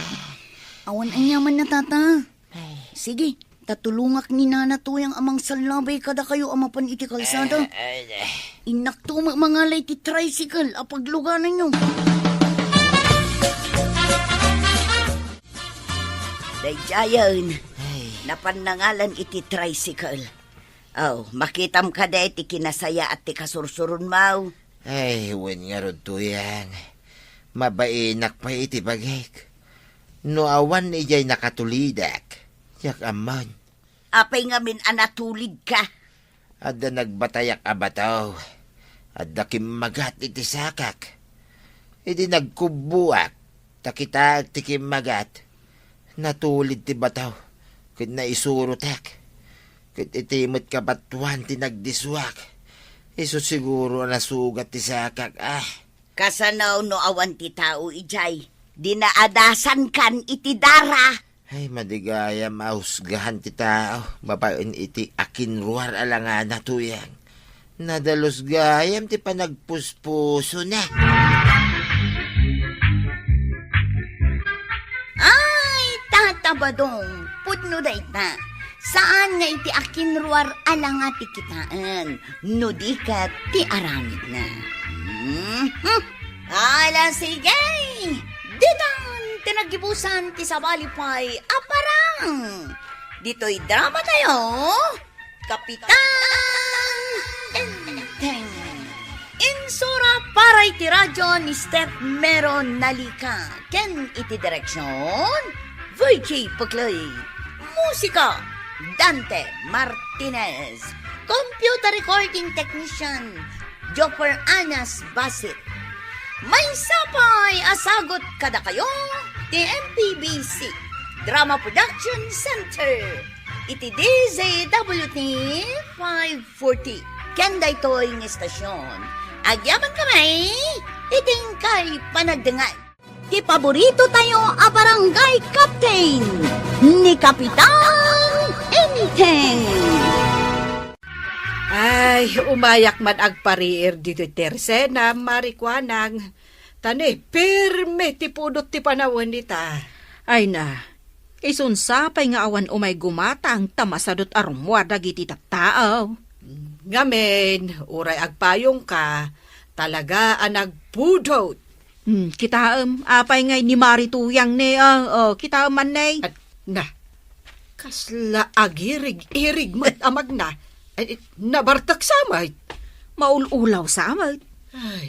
Awan aniamanna, tata. Ay. Sige, ta tulongak ni Nana Tuyang a mangsallabay kadakayo a mapan iti kalsada. Ay, ay, ay. Innakto met mangala iti tricycle a paglugananyo. Daydiayen, ay, napan nangalan iti tricycle. Aw, makitam kadi ti kinasayaat ti kasursuronmo? Ay, wen ngarud, Tuyang. Mabainak pay iti bagik. No awan idiay nakatulidak, diak ammo. Apay ngamin a natulidka? Adda nagbatayak a bato. Adda kimmagat iti sakak. Idi nagkubboak, ta kitaek ti kimmagat, natulid ti bato, ket naisurotak. Ket iti met kapatuan ti nagdisuak, isu siguro a nasugat ti sakak, ah. Kasano no awan ti tao idiay? Di naadasankan iti dara. Ay, madi gayam a husgahan ti tao babaen iti akinruar a langana, Tuyang. Nadalus gayam ti panagpuspusona. Ay, Tata Badong, pudno dayta. Saan nga iti akinruar a langa ti kitaen, no di ket ti aramidna. Mhm. Ala, sige! Ditan ti naggibusan ti sabali pay a parang. Ditoy drama tayo, Kapitan Enteng. Insura para iti radyo ni Steph Mero Nalica ken iti direksyon, Virgie Pagloy. Musika, Dante Martinez. Computer recording technician, Jopper Anas Basit. Maysa pay a sagut kadakayo ti M P B C Drama Production Center iti D Z W T five forty. Ken daytoy nga estasyon, agyamankami iti inkay panagdengngeg. Ti paborito tayo a barangay captain, ni Kapitan Enteng. Ay, umayak man agpariir ditoy Tercena, Mari Kuanang. Ta ni, pirme ti pudot ti panawen ita. Ay na, isun sapay nga awan umay gumatang ta masadut a rummuar dagiti tattao. Ngamin, uray agpayongka, talaga a nagpudot. Hmm, kitaem, apay ngay ni Mari Tuyang ne, ah, oh, kitaem man ne. At, na, kasla agirig-irig met a magna. Ay, nabartek sa met. Maul-ulaw sa met. Ay,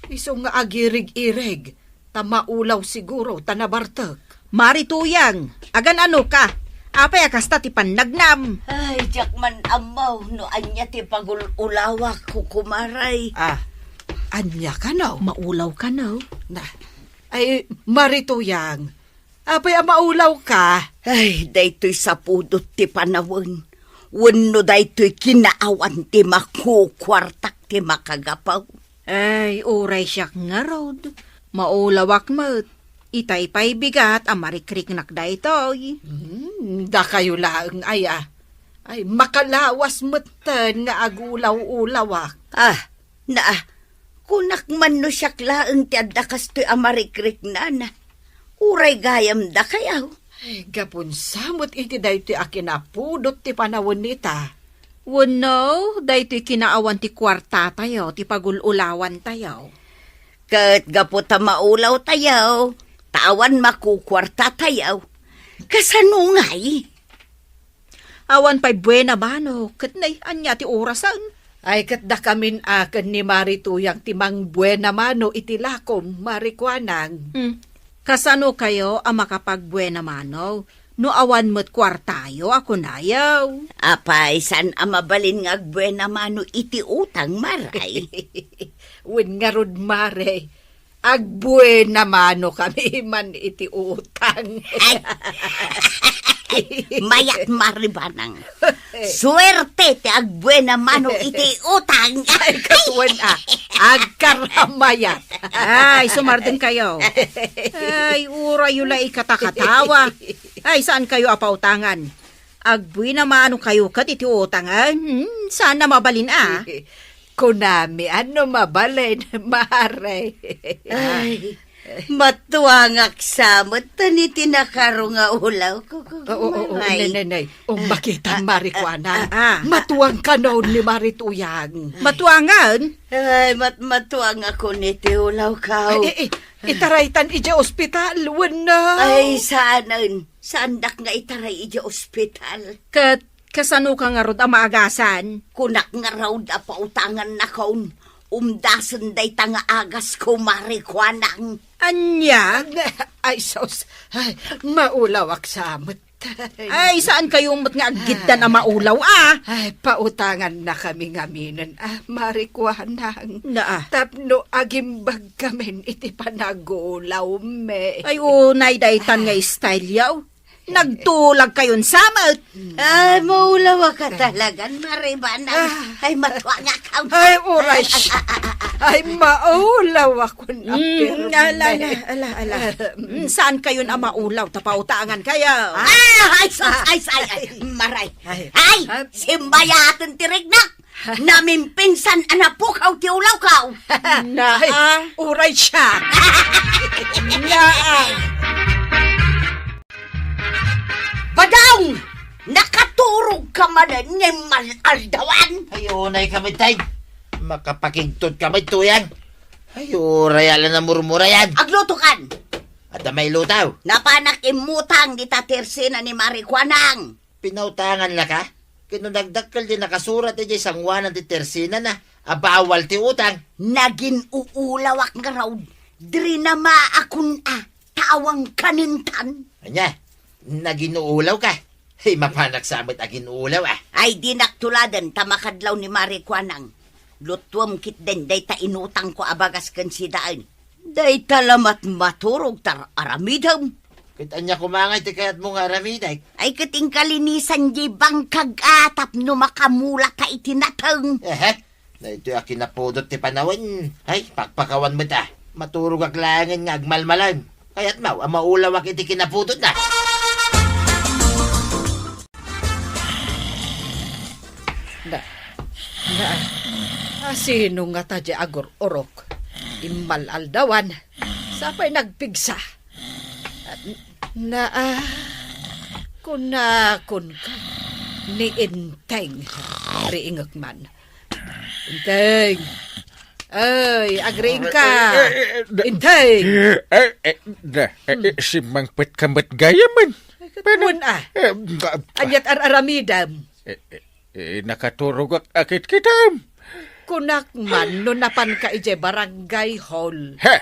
isu nga agirig-irig, ta maulaw siguro, ta nabartek. Mari Tuyang, agan-anoka? Apay a kasta ti pannagnam? Ay, diak man ammo no ania ti pagul-ulawak, kukumaray. Ah, ania kano? Maulaw kano? Na, ay, Mari Tuyang, apay a maulawka? Ay, daytoy sapudot ti panawen. Wenno daytoy kinaawan ti makukuartak ti makagapu. Ay, uray siak ngarud. Maulawak met. Itay pay bigat a marikriknak daytoy. Hmm, dakayo laeng aya. Ay, makalawas metten nga agulaw-ulawak. Ah, na, kunak man no siak laeng ti adda kastoy a marikriknan. Uray gayam dakayo. Ay, gapun sa met iti daytoy a kinapudot ti panawen ita. Wenno, daytoy kinaawan ti kuartatayo, ti pagul-ulawantayo. Ket gapu ta maulawtayo, ta awan makukuartatayo. Kasano ngay? Awan pay buena mano, ket nay, ania ti orasen? Ay, ket dakamin a ken ni Mari Tuyang ti mangbuena mano iti lakom, Mari Kuanang. Hmm. Kasano kayo a makapagbuena mano no awan met kuartayo a kunayo? Apay, saan a mabalin nga agbuena mano iti utang, Maray? Wen ngarud, Mare, agbuena mano kami man iti utang. Ay. Ay, mayat, Mari Banang. Suerte ti agbuena mano iti utang. Ay, katuan a. Agkaramayat. Ay, sumardeng kayo. Ay, urayo la ikatakatawa. Ay, saan kayo a pautangan? Agbuena mano kayo ket iti utang, ah? Hmm, saan a mabalin, ah? Kunami, ano mabalin, Mare? Ay, matuangak sa met tan iti nakaro nga ulaw ko, ko, Oo, oo, oo, Maray. Nay, nay, nay. O, Ah, makita, ah, Mari ah, Kuanang. Ah, ah. Matuang kanon ni Mari Tuyang. Matuangan? Ay, mat-, matuang ako niti ulaw ka. Ay, eh, eh, itaraytan iti ospital, wenno? Ay, saanen. Saandak nga itaray iti ospital. Ket kasano ka ngarud a maagasan? Kunak ngarud a pautangannakon. Umdasen dayta nga agas ko, Mari Kuanang. Ania? Ay, sus. Ay, maulawak sa met. Ay, saan kayo met nga aggiddan a maulaw, ah? Ay, pautangan na kami ngaminen, ah, Mari Kuanang. Naa. Tapno agimbag kamin iti panagulawmi. Ay, unay daytan nga style yaw. Nagtulag kayon sa met. Ay, maulaw ka talagan, Mari Banang. Ah. Ay, matuangak. Ay, uray. Ay, maulaw ako na Mm, pirme. Ala, ala, ala, ala. Mm, saan kayon a maulaw? Tapautangan kayo. Ah, ay, sus, ay, ay, ay, Maray. Ay. Ay, Ah. simbayaten ti riknak. Namimpinsan a napukaw ti ulaw kaw. Naa. Ay, uray siya. Naa. Badong! Nakaturog ka manen nga mal-aldawan? Ay, unay kami, tay. Makapakigtot kami, tuyang. Ay, uray ala na murmurayan. Agluto kan. Adda may lutaw. Napanak immutang dita tersina ni Mari Kuanang. Pinautangan la ka? Ket no nagdakkel di nakasurat idiay sanguanan ti tersinana a bawal ti utang. Nagin-uulawak ngarud. Diri na maakon a, ta awan kanintan. Ania, nagin-uulaw ka? Hey, mapanak sa met agin-uulaw, ah. Ay, dinak tuladen ta makadlaw ni Mari Kuanang. Lutuem ketdin dayta inutangko a bagas ken sidaen. Dayta la met maturog ta aramidem. Ket ania koma ngay ti kayatmo nga aramidek? Ay, ket inkalinisan di bangkag a tapno makamula ta iti nateng. Ehe, daytoy a kinapudot ti panawen. Ay, pakpakawan met a. Maturogak laengen nga agmalmalem. Kayatmo a maulawak iti kinapudot na. Na, na, a, sino ngata di agur-urok? Immal-aldawan, sapay nagpigsa. Na, a, kunakon ka ni Enteng, riingek man. Enteng! Ay, agriing ka! Eh, eh, eh, da- Enteng! Eh, eh, da- eh, eh, Hmm. Simangpet ka met gayamen. Ay, ket Pero, kun, ah. Eh, ba- Aniat ar-aramidem? Eh, eh, Eh, nakaturogak a kitkitam. Kunak man no napan ka idiay barangay hall. He!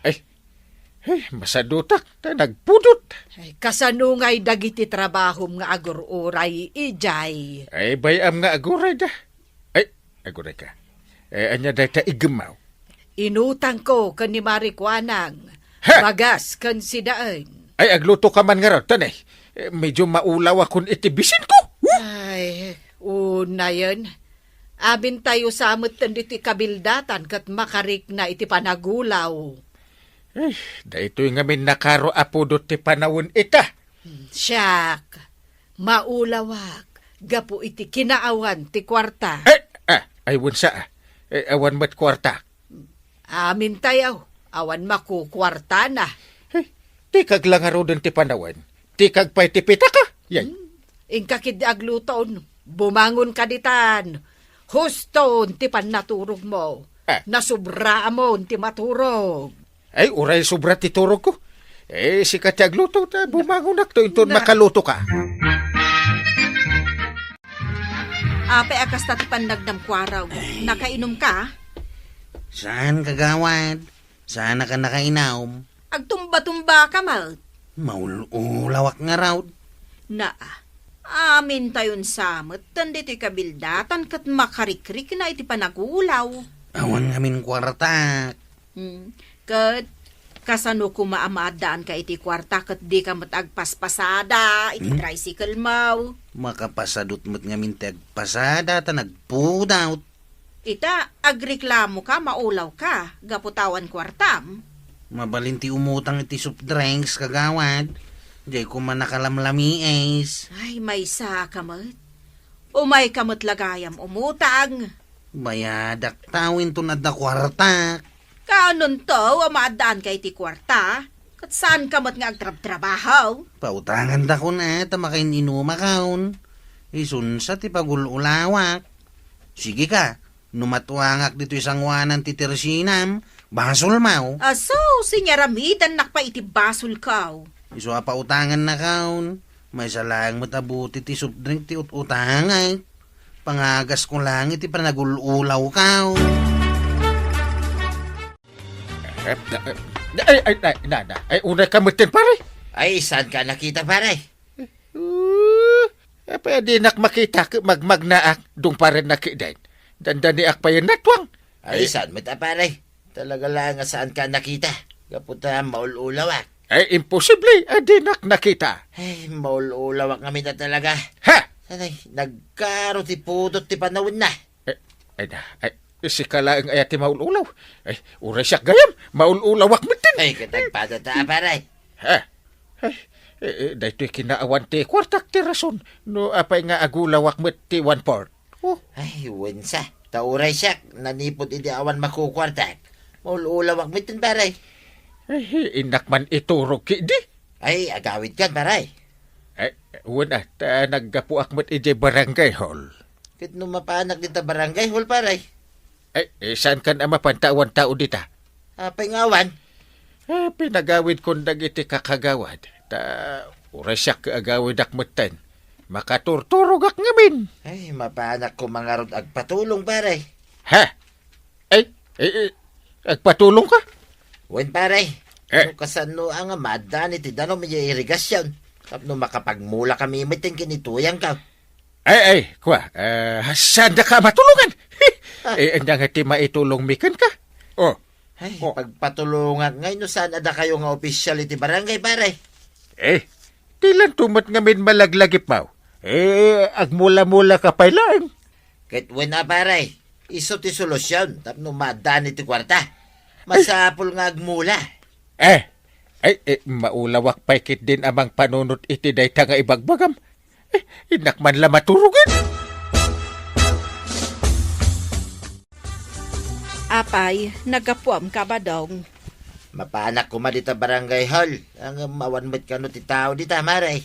Ay, ay, masadutak, ta nagpudot. Ay, kasano ngay dagiti trabahom nga agur-uray idiay? Ay, bay-am nga aguray da. Ay, aguray ka. Eh, anya dayta igemaw? Inutangko ken ni Mari Kuanang, Ha? bagas ken sidaen. Ay, agluto ka man ngarud, tanay. Eh, medyo maulaw akon iti bisin ko. Huh? Ay, unayen. Amintayo sa metten ditoy kabildatan ket makarikna iti panagulaw. Eh, daytoy ngamin nakaro a pudot ti panawen ita. Hmm, siak, maulawak gapu iti kinaawan ti kuarta. Eh, ah, ay, wensa, ah. Eh, awan met kuarta. Amintayo, awan makukuartana. Hey, tikag la ngaruden ti panawen. Ti kagpay ti pitaka? Yay. Hmm. Inka ketdi agluton. Bumangon ka ditan. Huston ti pannaturogmo. Ah. Nasubraamon ti maturog. Ay, uray sobra ti turogko. Eh, sika ti agluto, ta bumangonakto inton Na- makaluto ka. Apay a kasta ti pannagnam, kuaraw? Ay. Nakainom ka? Saan, kagawad. Saan ka nakainom? Agtumba-tumba ka met. Maul-ulawak ngarud. Naa, amintayon sa met ditoy kabildatan ket makarikrikna iti panagulaw. Awan ngamin kuartak. Hmm. Ket kasano koma a maaddaanka iti kuarta ket dika met agpaspasada iti Hmm? tricycle mo? Makapasadut met ngamin ti agpasada ta nagpudot. Ita, agreklamoka, maulawka, gapu ta awan kuartam. Mabalin ti umutang iti soft drinks, kagawad. Diay koma nakalamlamiis. Ay, maysa ka met. Umay ka met la gayam umutang. Bayadak ta, inton adda kuartak. Kaanonto a maaddaanka iti kuarta, ket saan ka met nga agtrabtrabaho? Pautangan dakon, eh, ta makain-inumakon. Isunsa ti pagul-ulawak. Sige ka, no matuangak ditoy sangoanan ti tersinam, basolmo. Aso, sinaramidnak pay iti basolko. Isu a pautangannakon. Maysa laeng met a buti ti soft drink ti ut-utangek. Pangagasko laeng iti panagul-ulawko. Eh, eh, ay, ay, ay, na, na. Ay, unay ka metten, pare. Ay, saan ka nakita, pare? Uh, apay a dinak makita, ket magmagnaak, dungparen na ketdin. Dandaniak pay natuang. Ay, Eh. saan met a, pare? Talaga laeng a saan ka nakita. Gapu ta maul-ulawak. Ay, imposible a dinak nakita. Ay, maul-ulawak ngamin a talaga. Ha? Anay, nagkaro ti pudot ti panawenna. Eh, ay na, ay, sika laeng aya ti maul-ulaw. Ay, uray siak gayam, maul-ulawak metten. Ay, ket agpadata, pare. Ha? Ay, eh, eh, daytoy kinaawan ti kuartak ti rason no apay nga agulawak met ti one-fourth. Oh. Ay, wensa. Ta uray siak, nanipud idi awan makukuartak. Maul-ulawak metten, pare. Ay, innak man iturog ketdi. Ay, agawidkan, pare. Ay, wen a, ta naggapuak met idiay barangay hall. Ket no mapanak dita barangay hall, pare? Ay, eh, saan kan a mapan ta awan tao dita? Apay nga awan? Eh, pinagawidkon dagiti kakagawad. Ta, uray siak agawidak metten. Makaturturogak ngamin. Ay, mapanak koma ngarud agpatulong, pare. Ha? Ay, ay, ay, agpatulong ka? Wen, pare. Eh. No kasano a nga maaddaan iti danum idiay irigasyon tapno makapagmula kami metten ken ni tuyangko. Ay, ay, kua, eh, saan daka matulongan? Eh, ania nga ti maitulongmi kenka? Oh. Ay, Oh. pagpatulongak ngay no saan a dakayo nga opisyal iti barangay, pare. Eh, dilanto met ngamin malaglagipmo. Eh, agmula-mula ka pay laeng. Ket wen a, pare, isu ti solusyon tapno maaddaan iti kuarta. Masapul nga agmula. Eh, ay, eh, maulawak pay ketdin a mangpanunot iti dayta nga ibagbagam. Eh, innak man la maturogen. Apay, naggapuam ka, Badong? Mapanak koma dita barangay hall. Ngem awan met kano ti tao dita, mare.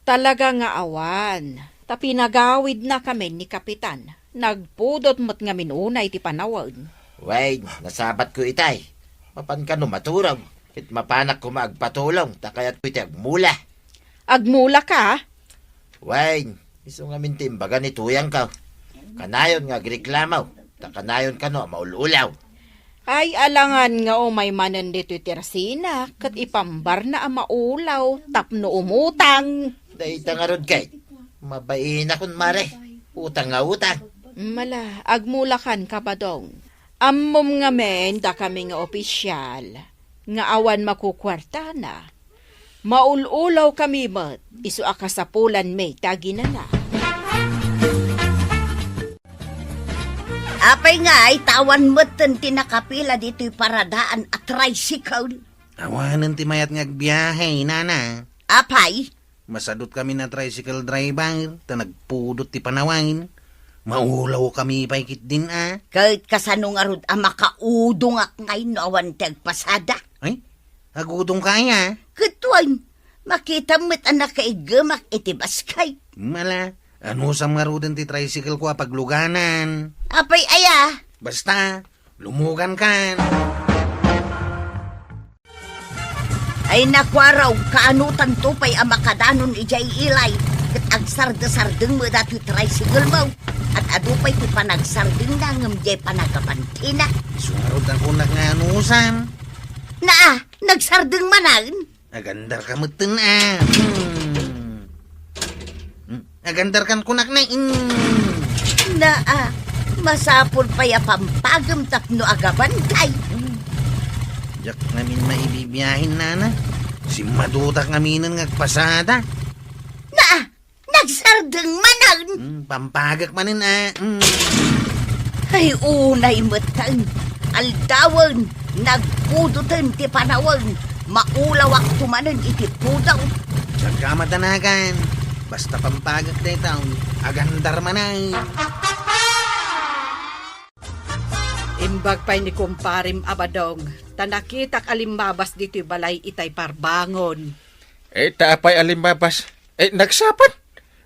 Talaga nga awan. Ta pinagawidnakamin ni Kapitan. Nagpudot met ngamin unay ti panawen. Wen, nasabatko itay. Mapan kano maturog. Ket mapanak koma agpatulong, ta kayatko iti agmula. Agmula ka? Wen, isu ngamin ti imbaga ni tuyangko. Kanayon nga agreklamo, ta kanayon kano a maul-ulaw. Ay, alangan nga umay manen ditoy tersina, ket ipambarna a maulaw tapno umutang. Dayta ngarud ket, mabainakon, mare. Utang nga utang. Mala, agmulakan ka, Badong. Ammom ngamin dakami nga opisyal nga awan makukuartana. Maul-ulaw kami met, isu a kasapulanmi ti aginana. Apay ngay, ta awan metten ti nakapila ditoy paradaan a tricycle? Awanen ti mayat nga agbiahe, nana. Apay? Masadut kami na tricycle driver, ta nagpudot ti panawen. Maulaw kami pay ketdin a. Ket kasano ngarud a makaudongak ngay no awan ti agpasada? Ay, agudong ka aya? Ket wen, Makitam met a nakaiggemak iti basket. Mala, anusam ngaruden ti tricycle ko a pagluganan. Apay aya? Basta, lumugan kan. Ay nakuaraw, kaanotanto pay a makadanon idiay ilay, ket agsardesardeng met datoy tricycle mo. At adu pay ti panagsardengna ngem diay panagabantina. Isu ngarud a kunak nga anusam. Naa, nagsardeng manen. Agandar ka metten, a. Hmm. Hmm. Agandar kan kunak na, hmm. Naa, masapul pay a pampagem tapno agabantay. Hmm. Diak ngamin maibibiahen, nana. Simmadutak ngaminen nga agpasada. Naa, nagsardeng manen. Hmm, pampagek manen, a. Hmm. Ay, unay metten. Aldawen, nagpudoten ti panawen. Maulawakto manen iti pudaw. Diak ka madanagan. Basta pampagek daytoy, agandar manen. Imbag pay ni kumparem a Badong, ta nakitak a limmabas ditoy balay itay parbangon. Eh, ta apay a limmabas? Eh, nagsapat?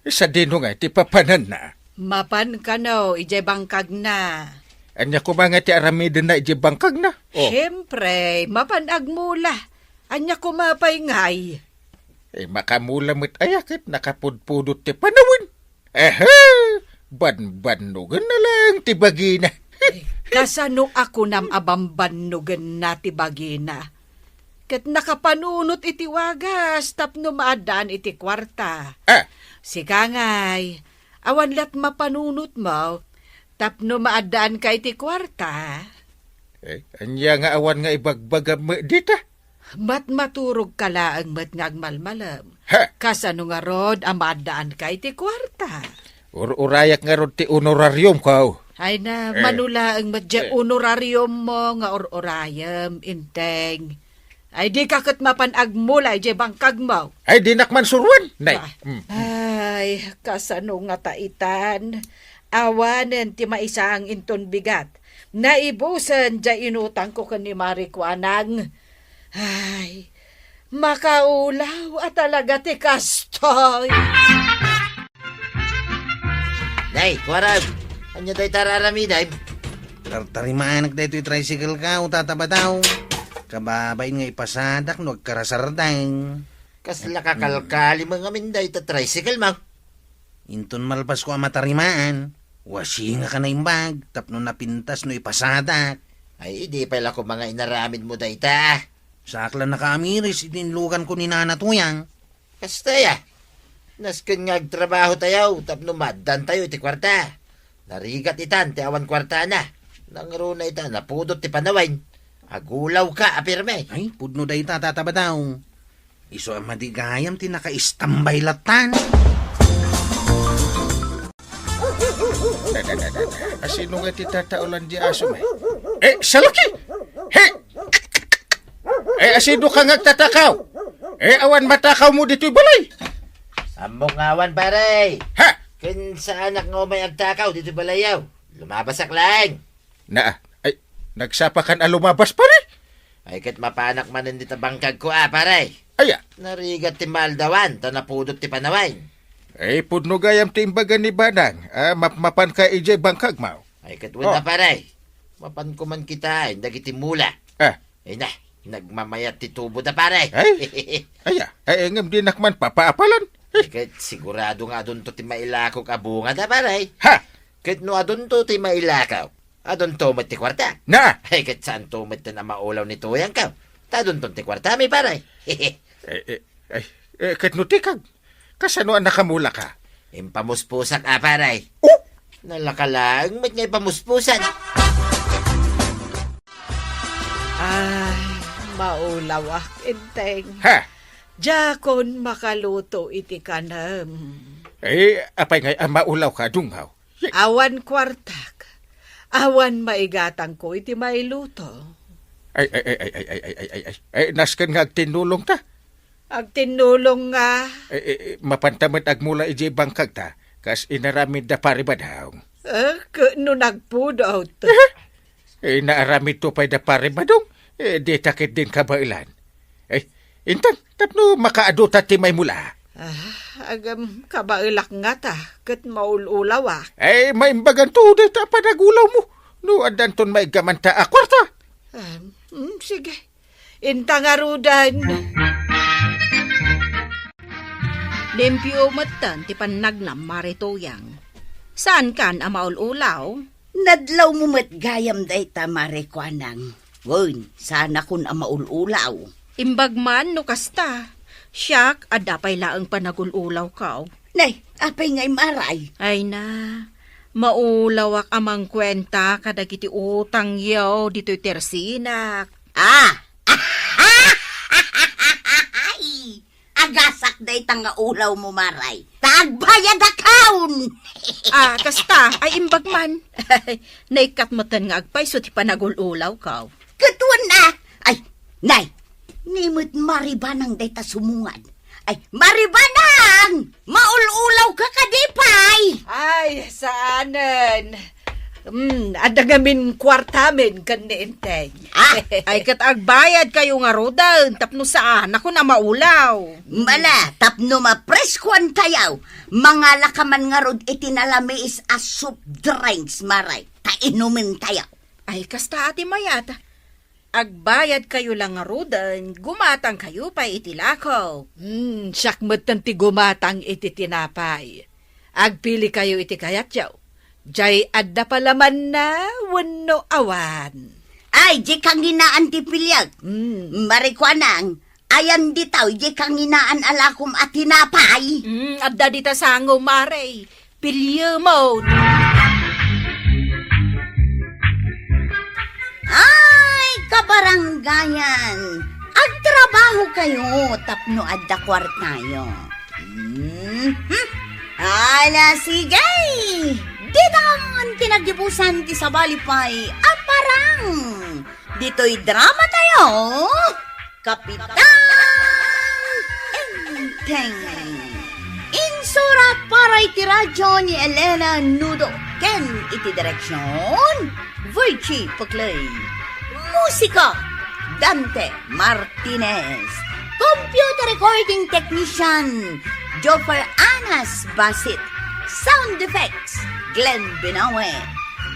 Eh, sadino nga iti papananna? Mapan kano, idiay bangkagna. Ania koma nga ti aramidenna idiay bangkagna? Oh. Siempre, mapan agmula. Ania koma pay ngay? Eh, makamula met aya ket nakapudpudot ti panawen. Ehe! Banbannogenna laeng ti bagina. Kasano a kunam a banbannogenna ti bagina? Ket nakapanunot iti wagas tapno maaddaan iti kuarta. Ah. Sika ngay, awan la't mapanunotmo tapno maaddaanka iti kuarta? Eh, ania nga awan nga ibagbagam met dita? Matmaturogka laeng met nga agmalmalem. Ha! Kasano ngarud a maaddaanka iti kuarta? Ur-urayak ngarud ti honorariumko. Ay na, eh, mano laeng met diay, eh, honorariummo nga ur-urayem, Enteng. Ay, dika ket mapan agmula idiay bangkagmo. Ay, dinak man suroen. Nay. Ah. Mm. Ay, kasano ngata itan? Awanen ti maisaang inton bigat. Naibusen diay inutangko ken ni Mari Kuanang. Ay, makaulaw a talaga ti kastoy. Day, kuarem, ania dayta ar-aramidem? Tartarimaanak daytoy tricycle ko, Tata Badaw. Kababain nga ipasadak no agkarasardeng. Kasla kakalkalim ngamin dayta tricycle mo? Inton malpasko a matarimaan, wasingak a naimbag tapno napintas no ipasadak. Ay, idi pay la koma nga inaramidmo dayta. Saak la nakaamiris iti inluganko ni Nana Tuyang. Kasta aya, nasken nga agtrabahotayo tapno maaddaantayo iti kuarta. Narigat itan ti awan kuartana. Nangruna ita napudot ti panawen. Agulawka a pirme. Ay, pudno dayta, Tata Badaw. Isu a madi gayam ti nakaistambay lattan. Da, da, da, da, da. Asino nga ti tataolan di aso, may? Eh, salaki! He! Eh, asino ka nga agtatakaw? Eh, awan matakawmo ditoy balay. Ammok nga awan, pare. Ha? Ken saanak nga umay agtakaw ditoy balayyo. Lumabasak laeng. Naa, ay, nagsapakan a lumabas, pare? Ay, ket mapanak manen dita bangkagko, a, pare. Aya? Narigat ti maaldawan, ta napudot ti panawen. Ay, pudno gayam ti imbaga ni Badang. Ah, mapmapanka idiay bangkagmo. Ay, ket wen a, pare. Mapanko man kitaen dagiti mula. Ah. Ay na, nagmamayat ti tubo da, pare. Ay? Aya, ay, ngem dinak man papaapalan. Ay, ket sigurado nga adunto ti mailakok a bunga da, pare. Ha? Ket no adunto ti mailakok, adunto met ti kuarta. Na? Ay, ket saanto met ten a maulaw ni Tuyangko. Ta adunton ti kuartami, pare. Eh, eh, ay, eh, ket no tikag, kasano a nakamulaka? Impamuspusak a, pare. Oh? Nalaka laeng met nga ipamuspusan. Ay, maulawak, Enteng. Ha? Diakon makaluto iti kanem. Eh, apay ngay a maulawka, Dunggaw? Awan kuartak. Awan maigatangko iti mailuto. Ay, ay, ay, ay, ay, ay, ay, ay, ay, ay, nasken nga agtinnulongta. Agtinnulong nga. Eh, eh, eh, mapanta met agmula idiay bangkagta, kas inaramid da Pari Badong. Eh, ke-, no nagpudot. Eh, naaramidto pay da Pari Badong, eh, dita ket din kabaelan. Eh, Intan, tapno makaadu ta ti maimula. Ah, agam, kabaelak ngata, ket maul-ulawak. Ay, maimbaganto dayta a panagulawmo. No addanton maiggamanta a kuarta. Ah, mm, sige. Inta ngaruden. Limpio metten ti pannagnam, Mare Tuyang. Saankan a maul-ulaw? Nadlawmo met gayam dayta, Mare Kuanang. Wen, saanakon a maul-ulaw. Imbag man no kasta. Siak, adda pay laeng panagul-ulawko. Nay, apay ngay, Mare? Ay na, maulawak a mangkuenta kadagiti utangyo ditoy tersinak. Ah! Ay! Agasak dayta nga ulawmo, Mare. Ta agbayadakon! Ah, kasta, ay imbag man. Naikkat metten nga agpayso ti panagul-ulawko. Ket wen a, ay, nay, ni met Mare Banang dayta sumungad. Ay, Mare Banang! Maul-ulawka kadi pay? Ay, saanen. Hmm, adda ngamin kuartamin ken ni Enteng. Ah! Ay, ket agbayadkayo ngaruden tapno saanakon a maulaw. Mala, tapno mapreskoantayo, mangalaka man ngarud iti nalamiis a soft drinks, Mare, ta inumentayo. Ay, kasta a ti mayat. Agbayadkayo la ngaruden, gumatangkayo pay iti lako. Hmm, siak metten ti gumatang iti tinapay. Agpilikayo iti kayatyo. Jay adda palamanna wenno awan. Ay, jay kanginaan ti piliek. Hmm. Mare Kuanang, ayan ditoy jay kanginaan a lakom a tinapay. Hmm, adda dita sango, Mare. Piliemon. Ay, kabarangayan, agtrabahokayo tapno adda kuartayo. Mhm. Ala, sige! Dita ngan ti naggibusan ti sabali pay a parang. Ditoy dramatayo, Kapitan Enteng. Insurat para iti radyo ni Elena Nudo ken iti direksyon, Virgie Paclay. Musika, Dante Martinez. Computer recording technician, Joffer Anas Basit. Sound effects, Glenn Binawe.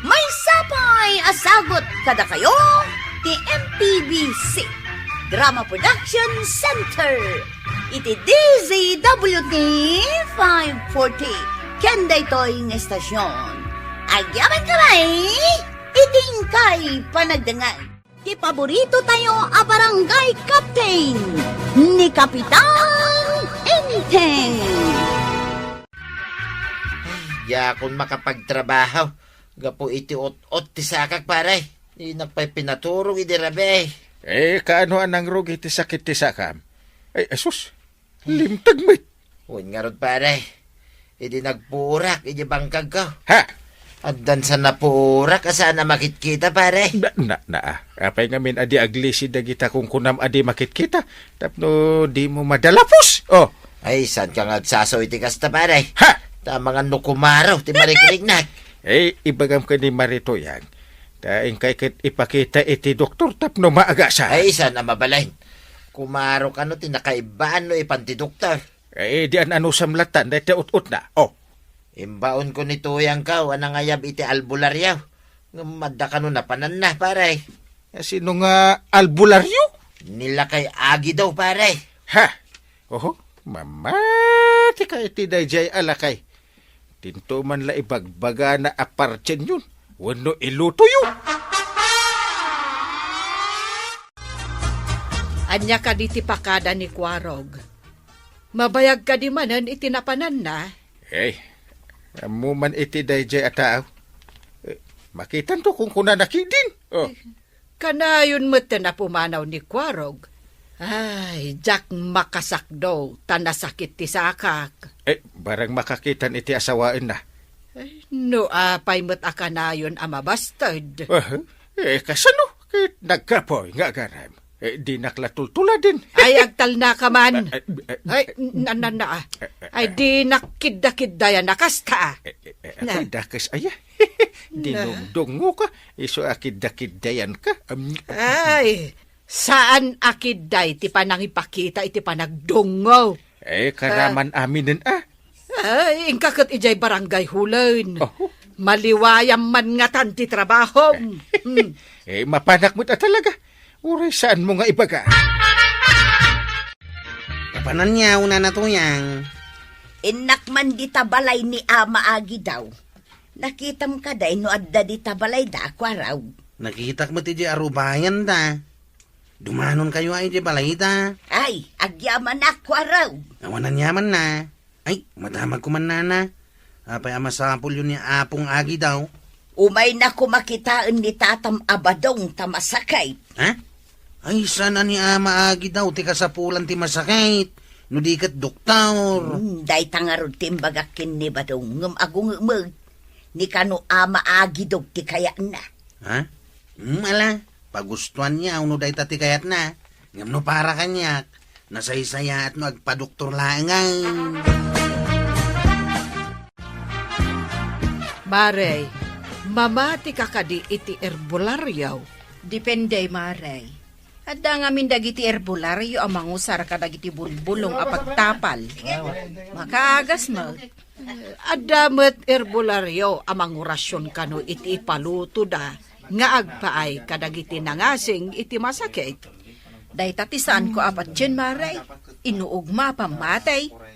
Maysa pay a sagut kadakayo ti M P B C Drama Production Center iti D Z W T five forty ken daytoy nga estasion. Agyamankami iti inkay panagdengngeg. Ti paborito tayo a barangay captain, ni Kapitan Enteng. Ay, diakon makapagtrabaho. Gapu iti ut-ut ti sakak, pare. Dinak pay pinaturong idi rabii. Eh, kaano a nangrugi ti sakit ti sakam? Ay, asus, limteg met. Wen ngarud, pare. Idi nagpurak iti bangkagko. Ha? Addan sa napurak a saan a makitkita, pare. Na, na, na, ah. Apay ngamin a di aglisi dagita kunkunam a di makitkita tapno dimo madalapos? Oh. Ay, saanka nga agsasaw iti kasta, pare? Ha? Ta amangan no kumaro ti marikriknak. Eh, ibagam ken ni Mare Tuyang. Ta inkay ket ipakita iti doktor tapno maagasan. Ay, saan a mabalin? Kumaro kano ti nakaibbaan no ipan ti doktor? Eh, di an-anusam latta dayta ut-utna. Oh. Imbaonko ni Tuyangko a nangayab iti albularyo. Ngem adda kano napananna, pare. Eh, sino nga albularyo? Ni lakay Agido, pare. Ha? Oho, mamatika iti daydiay a lakay. Dinto man la ibagbagana a partienyon wenno ilutoyo. Ania kadi ti pakada ni Kuarog? Mabayag kadi manen iti napananna? Eh, ammo man iti daydiay a tao. Eh, makitanto kunkunana ketdin. Oh. Kanayon metten a pumanaw ni Kuarog. Ay, diak makasakdo, ta nasakit ti sakak. Eh, barang makakitan iti asawaenna. Ay, no apay met a kanayon a mabasted. Ah, eh, kasano? Ket nagkapoy nga agarem. Eh, dinak la tultuladen. Ay, agtalnaka man. Eh, eh, eh, Ay, eh, na, na, na, ah. Eh, eh, Ay, eh. Dinak kiddakiddayan a kasta. Eh, eh, eh, Na. Apay dakes aya? Na. Dinungdungngoka, isu a kiddakiddayanka. Am, Ay, Saan a kidday ti panangipakita iti panagdungngo. Eh, karaman aminen a. Ay, inka ket idiay barangay hulen. Oh. Maliwayam man ngatan ti trabahom. Hmm. Eh, mapanak met a talaga. Uray saanmo nga ibaga. Papananyaw, Nana Tuyang. Innak man dita balay ni Ama Agidaw. Nakitam kadi no adda dita balayda, Kuaraw? Nakitak met idiay arubayanda. Dumanonkayo a idiay balayda. Ay, agyamanak, Kuaraw. Awan aniamanna. Ay, madamagko man, Nana. Apay a masapulyo ni Apong Agidaw? Umayna koma kitaen ni Tatam a Badong ta masakit. Ha? Ay, saan a ni Ama Agidaw ti kasapulan ti masakit, no di ket doktor? Hmm, dayta ngarud ti imbagak ken ni Badong, ngem agungemek, ni kano Ama Agidaw ti kayatna. Ha? Hmm, ala, pagustoanyo no dayta ti kayatna. Ngem no para kaniak, nasaysayaat no agpadoktor laengen. Mare, mamati ka kadi iti herbolario? Depende, Mare. Adda ngamin dagiti herbolario a mangusar kadagiti bulbulong a pagtapal. Makaagas met. Adda met herbolario a mangurasion kano iti ipalutoda nga agpaay kadagiti nangasing iti masakit. Dayta ti saanko a patien, Mare. Inuogmo a pammatay.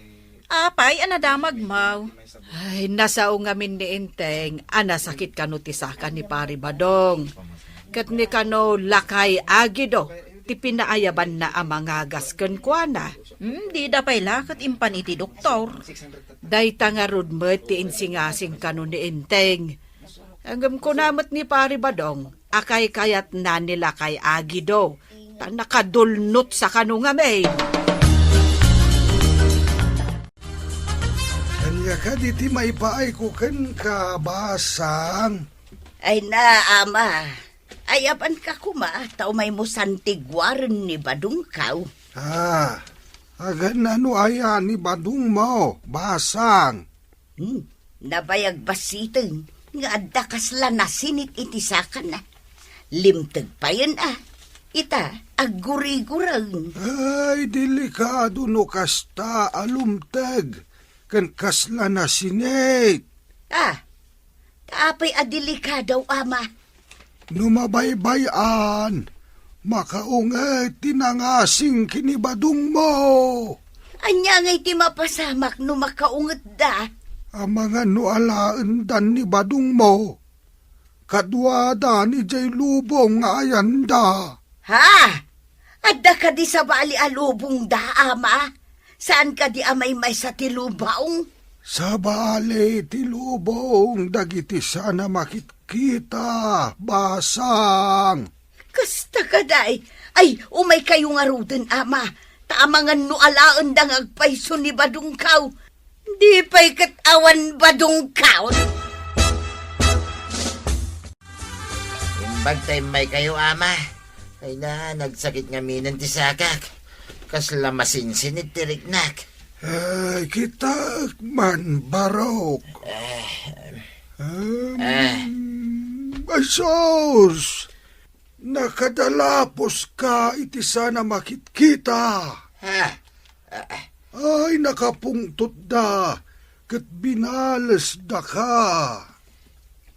Apay a nadamagmo? Ay, nasao ngamin ni Enteng a nasakit kano ti saka ni Pari Badong. Ket ni kano Lakay Agido ti pinaayabanna a mangagas kenkuana. Hmm, dida pay la ket impan iti doktor. Dayta ngarud met ti insingasing kano ni Enteng. Ngem kuna met ni Pari Badong, a kaykayatna ni Lakay Agido, ta nakadulnot sa kano ngamin. Ania kadi ti maipaayko kenka, Basang? Ay na, Ama. Ayabanka koma, ta umaymo santiguaren ni Badongkaw. Ah, aganna no aya ni Badongmo, Basang? Hmm, nabayag bassiten nga adda kasla nasinit iti sakana. Limteg payen a. Ita, agguriguren. Ay, delikado no kasta a lumteg ken kasla nasinit. Ah, ta apay a delikado, Ama? No mabaybay-an, makaunget ti nangasing ken ni Badongmo. Ania ngay ti mapasamak no makaungetda? Amangan no alaendan ni Badongmo. Kaduada idiay lubong nga ayanda. Ha? Adda kadi sabali a lubongda, Ama? Saan kadi a maymaysa ti lubong? Sabali ti lubong dagiti saan a makitkita, Basang. Kasta kadi. Ay, umaykayo ngaruden, Ama. Ta amangan no alaenda nga agpayso ni Badongkaw. Di pay ket awan Badongkaw. Imbag ta immaykayo, Ama. Ay na, nagsakit ngaminen ti sakak. Kasla masinsinit ti riknak. Ay, kitaek man, Barok. Eh, Em, eh. Ay, sus! Nakadalaposka iti saan a makitkita. Ha? Ah, ah. Ay, nakapungtotda, ket binalesdaka.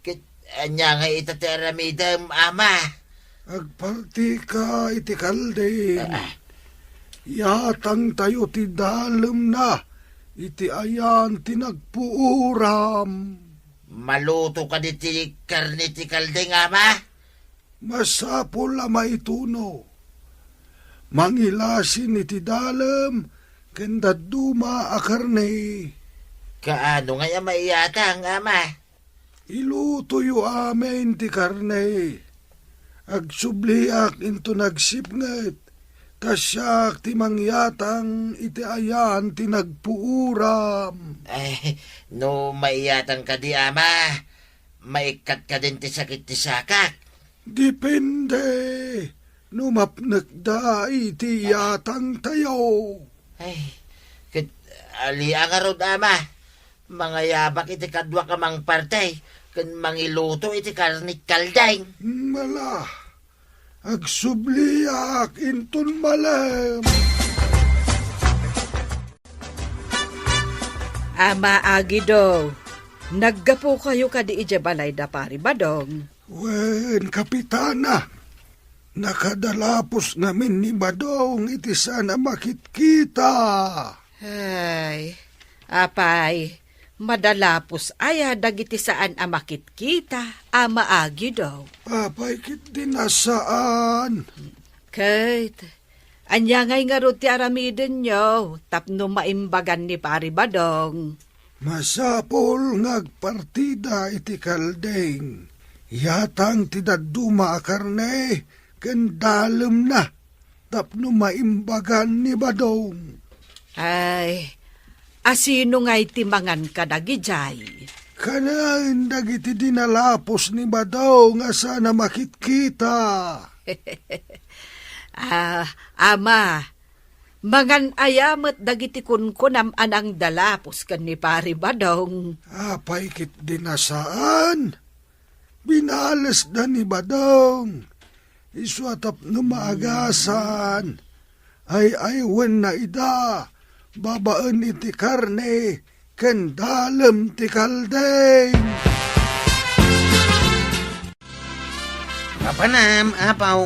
Ket ania nga ita ti aramidem, Ama? Agpartika iti kalding. Ah, ah. Iyatangtayo ti dalemna iti ayan ti nagpuuram. Maluto kadi ti karne ti kalding, Ama? Masapul a maituno. Mangilasin iti dalem ken dadduma a karne. Kaano ngay a maiyatang, Ama? Ilutoyo amin ti karne. Agsubliak inton agsipnget, ta siak ti mangyatang iti ayan ti nagpuuram. Ay, no maiyatang kadi, Ama, maikkat kadin ti sakit ti sakak? Depende no mapnekda iti iyatangtayo. Ay, ket ali a ngarud, Ama. Mangayabak iti kaduak a mangparti ken mangiluto iti karne ti kalding. Mala, Agsubliak inton malem. Ama Agido, naggapukayo kadi idiay balay da Pari Badong? Wen, Kapitana. Nakadalapos ngamin ni Badong iti saan a makitkita. Ay, apay, madalapos aya dagiti saan a makitkita, Ama Agido? Apay ketdi a saan? Ket, ania ngay ngarud ti aramidenyo tapno maimbagan ni Pari Badong? Masapul nga agpartida iti kalding. Yatang ti dadduma a karne ken dalemna tapno maimbagan ni Badong. Ay, asino ngay ti mangan kadagidiay? Kanen dagiti dinalapos ni Badong a saan a makitkita. Ah, Ama, mangan aya met dagiti kunkunam a nangdalapos ken ni Pari Badong? Apay ketdi a saan? Binalesda ni Badong. Isu a tapno maagasan, ay-aywenna ida babaen iti karne ken dalem ti kalding. Mapanam, Apaw.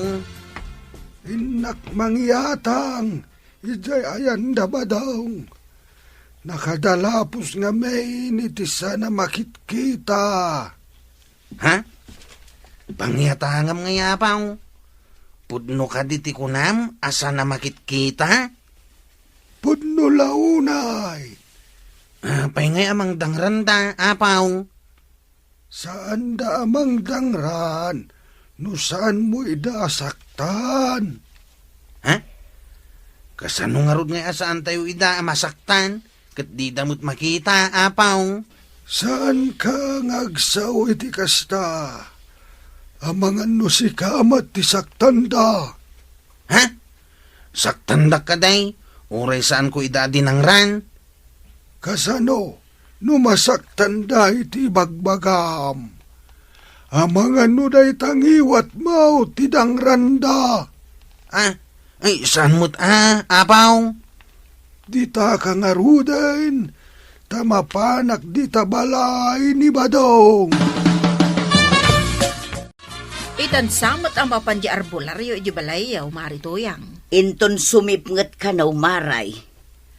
Innak mangyatang idiay ayan da Badong. Nakadalapos ngamin iti saan a makitkita. Ha? Pangyatangam ngay, Apaw. Pudno kadi ti kunam a saan a makitkita? Pudno la unay. Apay ngay a mangdangranda, Apaw? Saanda a mangdangran no saanmo ida a saktan. Ha? Kasano ngarud ngay a saantayo ida a masaktan ket dida met makita, Apaw? Saanka nga agsao iti kasta? Amangan no sika met ti saktanda. Ha? Saktandak kadi, uray saanko ida a dinangran? Kasano no masaktanda iti ibagbagam? Amangan no dayta ngiwatmo ti dangranda. Ah, ay, saan met a, Apaw? Ditaka ngaruden, ta mapanak dita balay ni Badong. Itan sa met a mapan di arbularyo idi balayyo, Mari Tuyang. Inton sumipnget kano, Maray,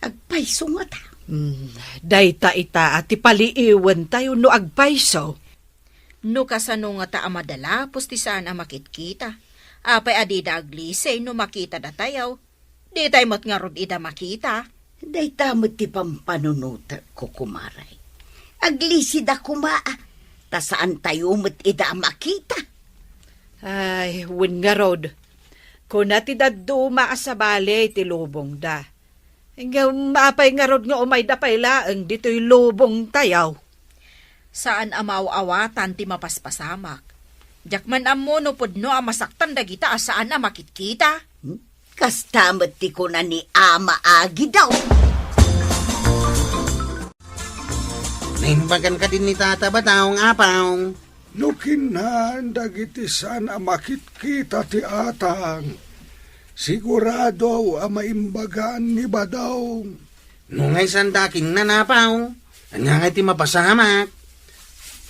agpayso ngata. Hmm, dayta ita a ti paliiwentayo no agpayso. No kasano ngata a madalapos ti saan a makitkita, apay a dida aglisi no makita datayo? Ditay met ngarud ida makita. Dayta met ti pampanunotek, kukumaray. Aglisida koma, ta saantayo met ida a makita. Ay, wen ngarud. Kuna ti dadduma a sabali ti lubongda. Ngem apay ngarud nga umayda pay laeng ditoy lubongtayo? Saan a maaw-awatan ti mapaspasamak. Diak man ammo no pudno a masaktan dagita a saan a makitkita. Hmm? Kasta met ti kuna ni Ama Agidaw. Naimbagan kadi ni Tata Badong, Apaw? No kinnan dagiti saan a makitkita ti atang, sigurado a maimbagan ni Badong. No ngay saanda a kinnan, Apaw, ania ngay ti mapasamak?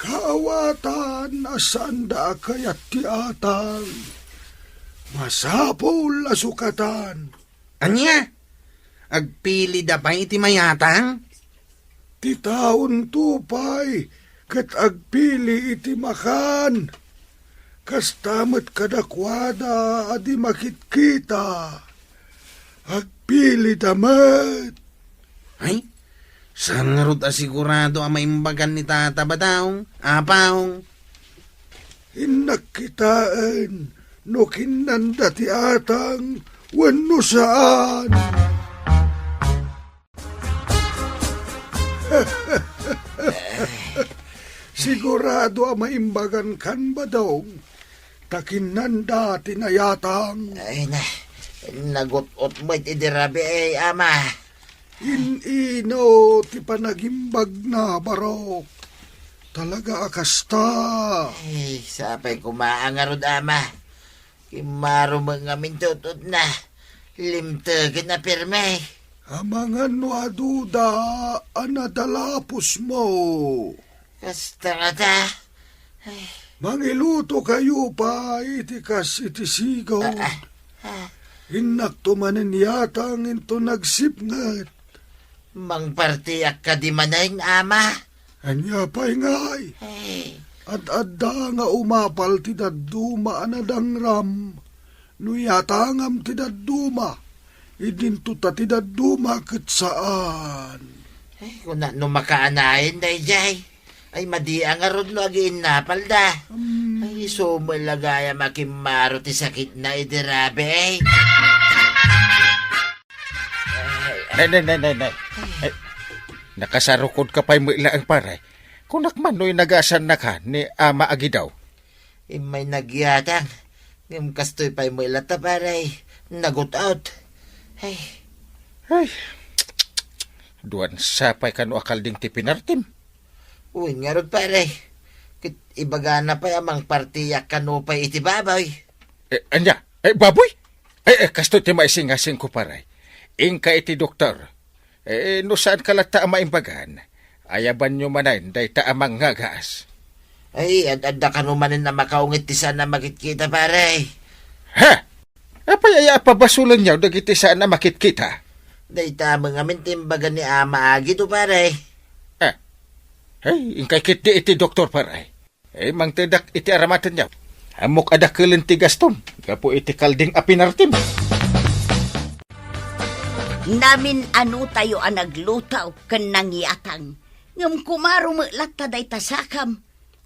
Kaawatan a saanda a kayat ti atang. Masapul a sukatan. Ania? Agpilida pay iti mayatang? Ti taonto pay ket agpili iti makan. Kasta met kadakuada a di makitkita. Agpilida met. Ay, saan ngarud a sigurado a maimbagan ni Tata Badong, Apaw? Innak kitaen no kinnanda ti atang wenno saan. Sigurado a maimbagankan, Badong, ta kinnanda ti nayatang. Ay na, nagut-ot met idi rabii, Ama. In-ino ti panagimbagna, Barok? Talaga a kasta. Ay, sapay koma a ngarud, Ama. Kimmaro met ngamin ti ut-utna. Limtegen a pirme. Amangan no aduda a nadalapusmo. Kasta ngata. Ay. Mangiluto kayo pa iti kas iti sigud. Ah, ah, ah. Innakto manen yatang into nagsipnget. Mangpartiak kadi manen, Ama? Ania pay ngay? Ay. Ad-adda nga umapal ti dadduma a nadangram. No yatangam ti dadduma, idinto ta ti dadduma ket saan. Ay, kuna no makaanayen daydiay. Ay, madi a ngarud no agiinnapalda. Hmm. Ay, isu met la gayam a kimmaro ti sakitna idi rabii. Ay, nay, nay, nay, nay. Ay, nakasarukodka pay met laeng, pare. Kunak man no inagasannaka ni Ama a Gidaw. Immay nagyatang, ngem kastoy pay met latta, pare. Nagut-ot. Ay. Ay. Duan sapay kano a kalding ti pinartim. Wen ngarud, pare. Ket ibagana pay a mangpartiak kano pay iti baboy. Eh, ania? Eh, baboy? Eh, eh, kastoy ti maisingasingko, pare. Inka iti doktor. Eh, no saanka latta a maimbagan, ayabanyo manen dayta a mangngagas. Ay, ad-adda kano manen a makaungit ti saan a makitkita, pare. Ha? Apay aya a pabasolenyo dagiti saan a makitkita? Dayta met ngamin ti imbaga ni Ama a Gidaw, pare. Ah. Ay, inkay ketdi iti doktor, pare. Eh, mangtedak iti aramatenyo. Ammok a dakelen ti gastom gapu iti kalding a pinartim. Namin-anotayo a nagluto ken nangyatang. Ngem kumaro met latta dayta sakam.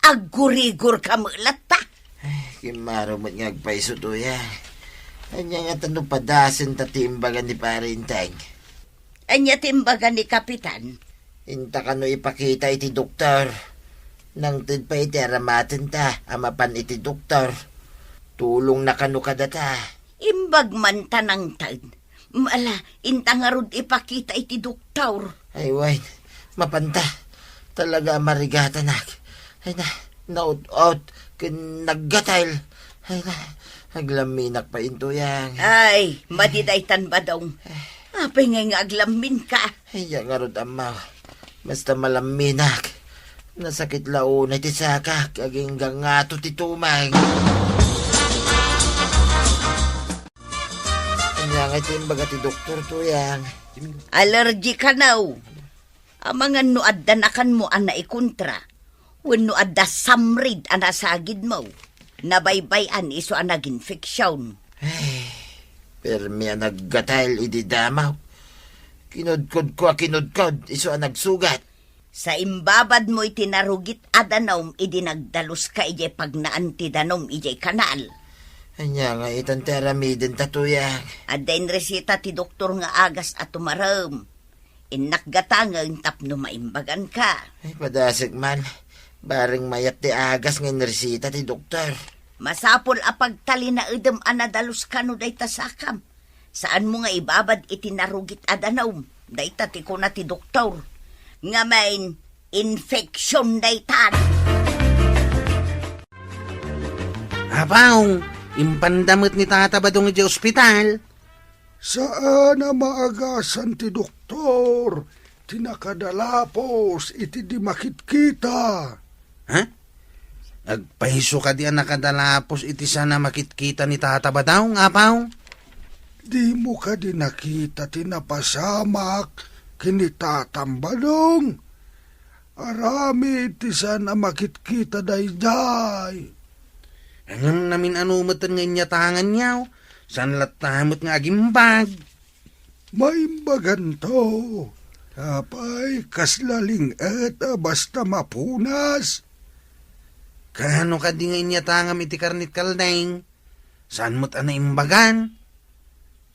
Aggurigorka met latta. Ay, kimmaro met nga agpayso, Tuyang. Ania ngata no padasenta ti imbaga ni Pare Enteng? Ania ti imbaga ni Kapitan? Inta kano ipakita iti doktor. Nangted pay iti aramatenta a mapan iti doktor. Tulongna kano kadata. Imbag man ta nangted. Ala, inta ngarud ipakita iti doktor. Ay, wen, mapanta. Talaga a marigatanak. Ay na, naut-ot, ken naggatel. Ay na, aglamminak pay, Tuyang. Ay, madi daytan, Badong. Apay ngay nga aglamminka? Ay, ya ngarud, Ama. Basta malamminak. Nasakit la unay ti sakak, agingga ngato ti tumeng. Ania ngay ti imbaga ti doktor, Tuyang? Allergy kano. Amangan no adda nakanmo a naikontra, wenno adda samrid a nasagidmo. Nabaybay-an isu a naginfeksion. Ay, permi a naggatel idi damaw. Kinudkodko a kinudkod, isu a nagsugat. Sa imbabadmo iti narugit a danum idi nagdaluska idiay pagnaan ti danum idiay kanal. Ania nga itan ti aramidenta, Tuyang? Adda inreseta ti doktor nga agas a tumarem. Innak gatangen tapno maimbaganka. Ay, padasek man. Bareng mayat ti agas nga inreseta ti doktor. Masapul a pagtalinaedem a nadalus kano dayta sakam. Saanmo nga ibabad iti narugit a danum. Dayta ti kuna ti doktor. Ngamin, infection daytan. Apaw, impanda met ni Tata Badong idiay ospital. Saan a maagasan ti doktor ti nakadalapos iti di makitkita. Ha? Agpayso kadi a nakadalapos iti saan a makitkita ni Tata Badong, apaw? Dimo kadi nakita ti napasamak ken ni Tatam Badong? Aramid ti saan a makitkita daydiay. Ngem namin-ano metten nga inyatanganyo, saan latta met nga agimbag. Maimbaganto. Apay, kasla ling-et a basta mapunas. Kaano kadi nga inyatangam iti karnit kalding? Saan met a naimbagan?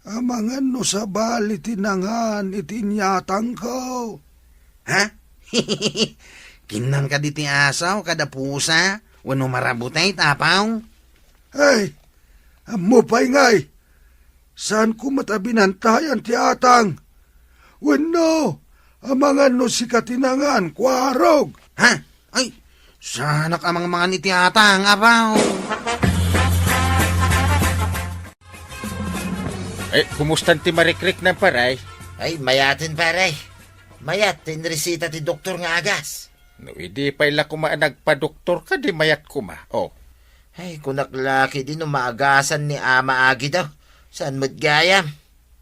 Amangan no sabali ti nangan iti inyatangko. Ha? Kinnan kadi ti asaw kada pusa wenno marabutay, apaw? Ay, ammo pay ngay. Saanko met a binantayan ti atang. Wenno, amangan no sika ti nangan, kuarog. Ha? Ay, saanak a mangmangan iti atang, apaw. Eh, kumustan ti marikriknam, pare? Ay, mayaten, pare. Mayat ti inresita ti doktor nga agas. No idi pay la koma a nagpadoktor ka, di mayat koma. Oh. Ay, kunak la ketdi no maagasan ni Ama Agidaw. Saan met gayam?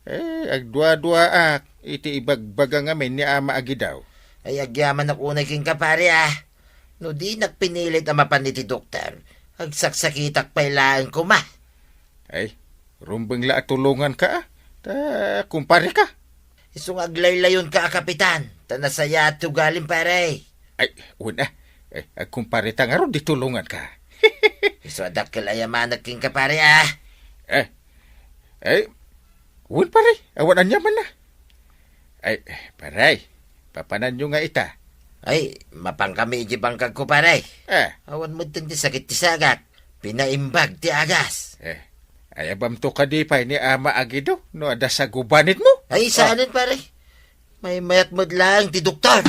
Eh, agdua-duaak iti ibagbaga ngamin ni Ama Agidaw. Ay, agyamanak unay kenka, pare, ah. No dinak pinilit a mapan iti doktor, agsaksakitak pay laeng koma. Ay, rumbeng la a tulonganka, ah. Ta kumpare ka. Isu nga aglaylayonka a kapitan, ta nasayaat ti ugalim, pare. Ay, wen, ah. Ay, agkumpare ta ngarud di tulonganka. Isu a dakkel a yamanak kenka, pare, ah. Eh, ay, wen, pare, awan aniamanna. Ay, pare, papananyo nga ita. Ay, mapankami iti bangkagko, pare. Eh. Awan metten ti sakit ti sagak. Pinaimbag ti agas. Eh, ayabamto kadi pay ni Ama Agido no adda sagubanitmo? Ay, saanen, pare. Maymayat met laeng ti doktor.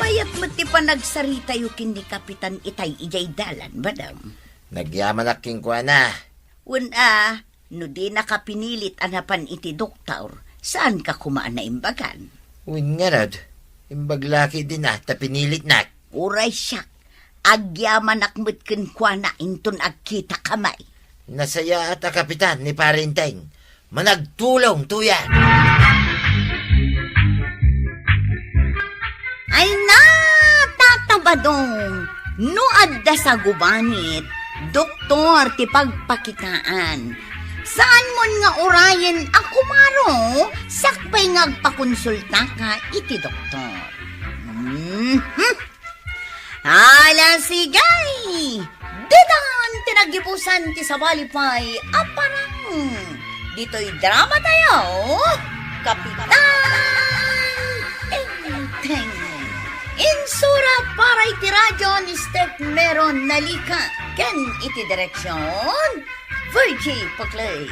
Mayat met ti panagsaritayo ken ni Kapitan itay idiay dalan, madam. Nagyamanak kenkuana. Wen a, no dinaka pinilit a napan iti doktor, saanka koma a naimbagan? Wen ngarud, imbag la ketdin a ta pinilitnak. Uray siak, agyamanak met kenkuana inton agkitaka met. Nasayaat a kapitan ni Pare Enteng. Managtulong tuya. Ay na, Tata Badong, no adda sagubanit, doktor ti pagpakitaan. Saanmon nga urayen a kumaro, sakbay nga agpakonsultaka iti doktor. Mhm. Ala, sige! Ditan ti naggibusan ti sabali pay a parang. Ditoy drama tayo, Kapitan Enteng. Insurat para iti radyo ni Steph Meron Nalika ken iti direksyon, Virgie Paclay.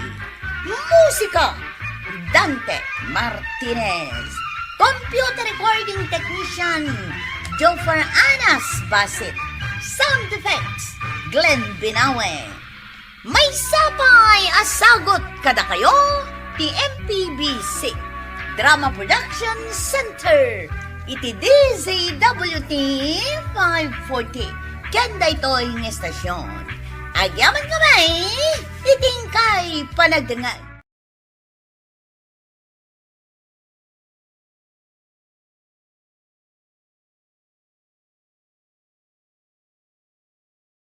Musika, Dante Martinez. Computer recording technician, Joffer Anas Basit. Sound effects, Glenn Binawe. Maysa pay a sagut kadakayo ti M P B C Drama Production Center iti D Z W T five forty ken daytoy nga estasyon. Agyamankami iti inkay panagdengngeg.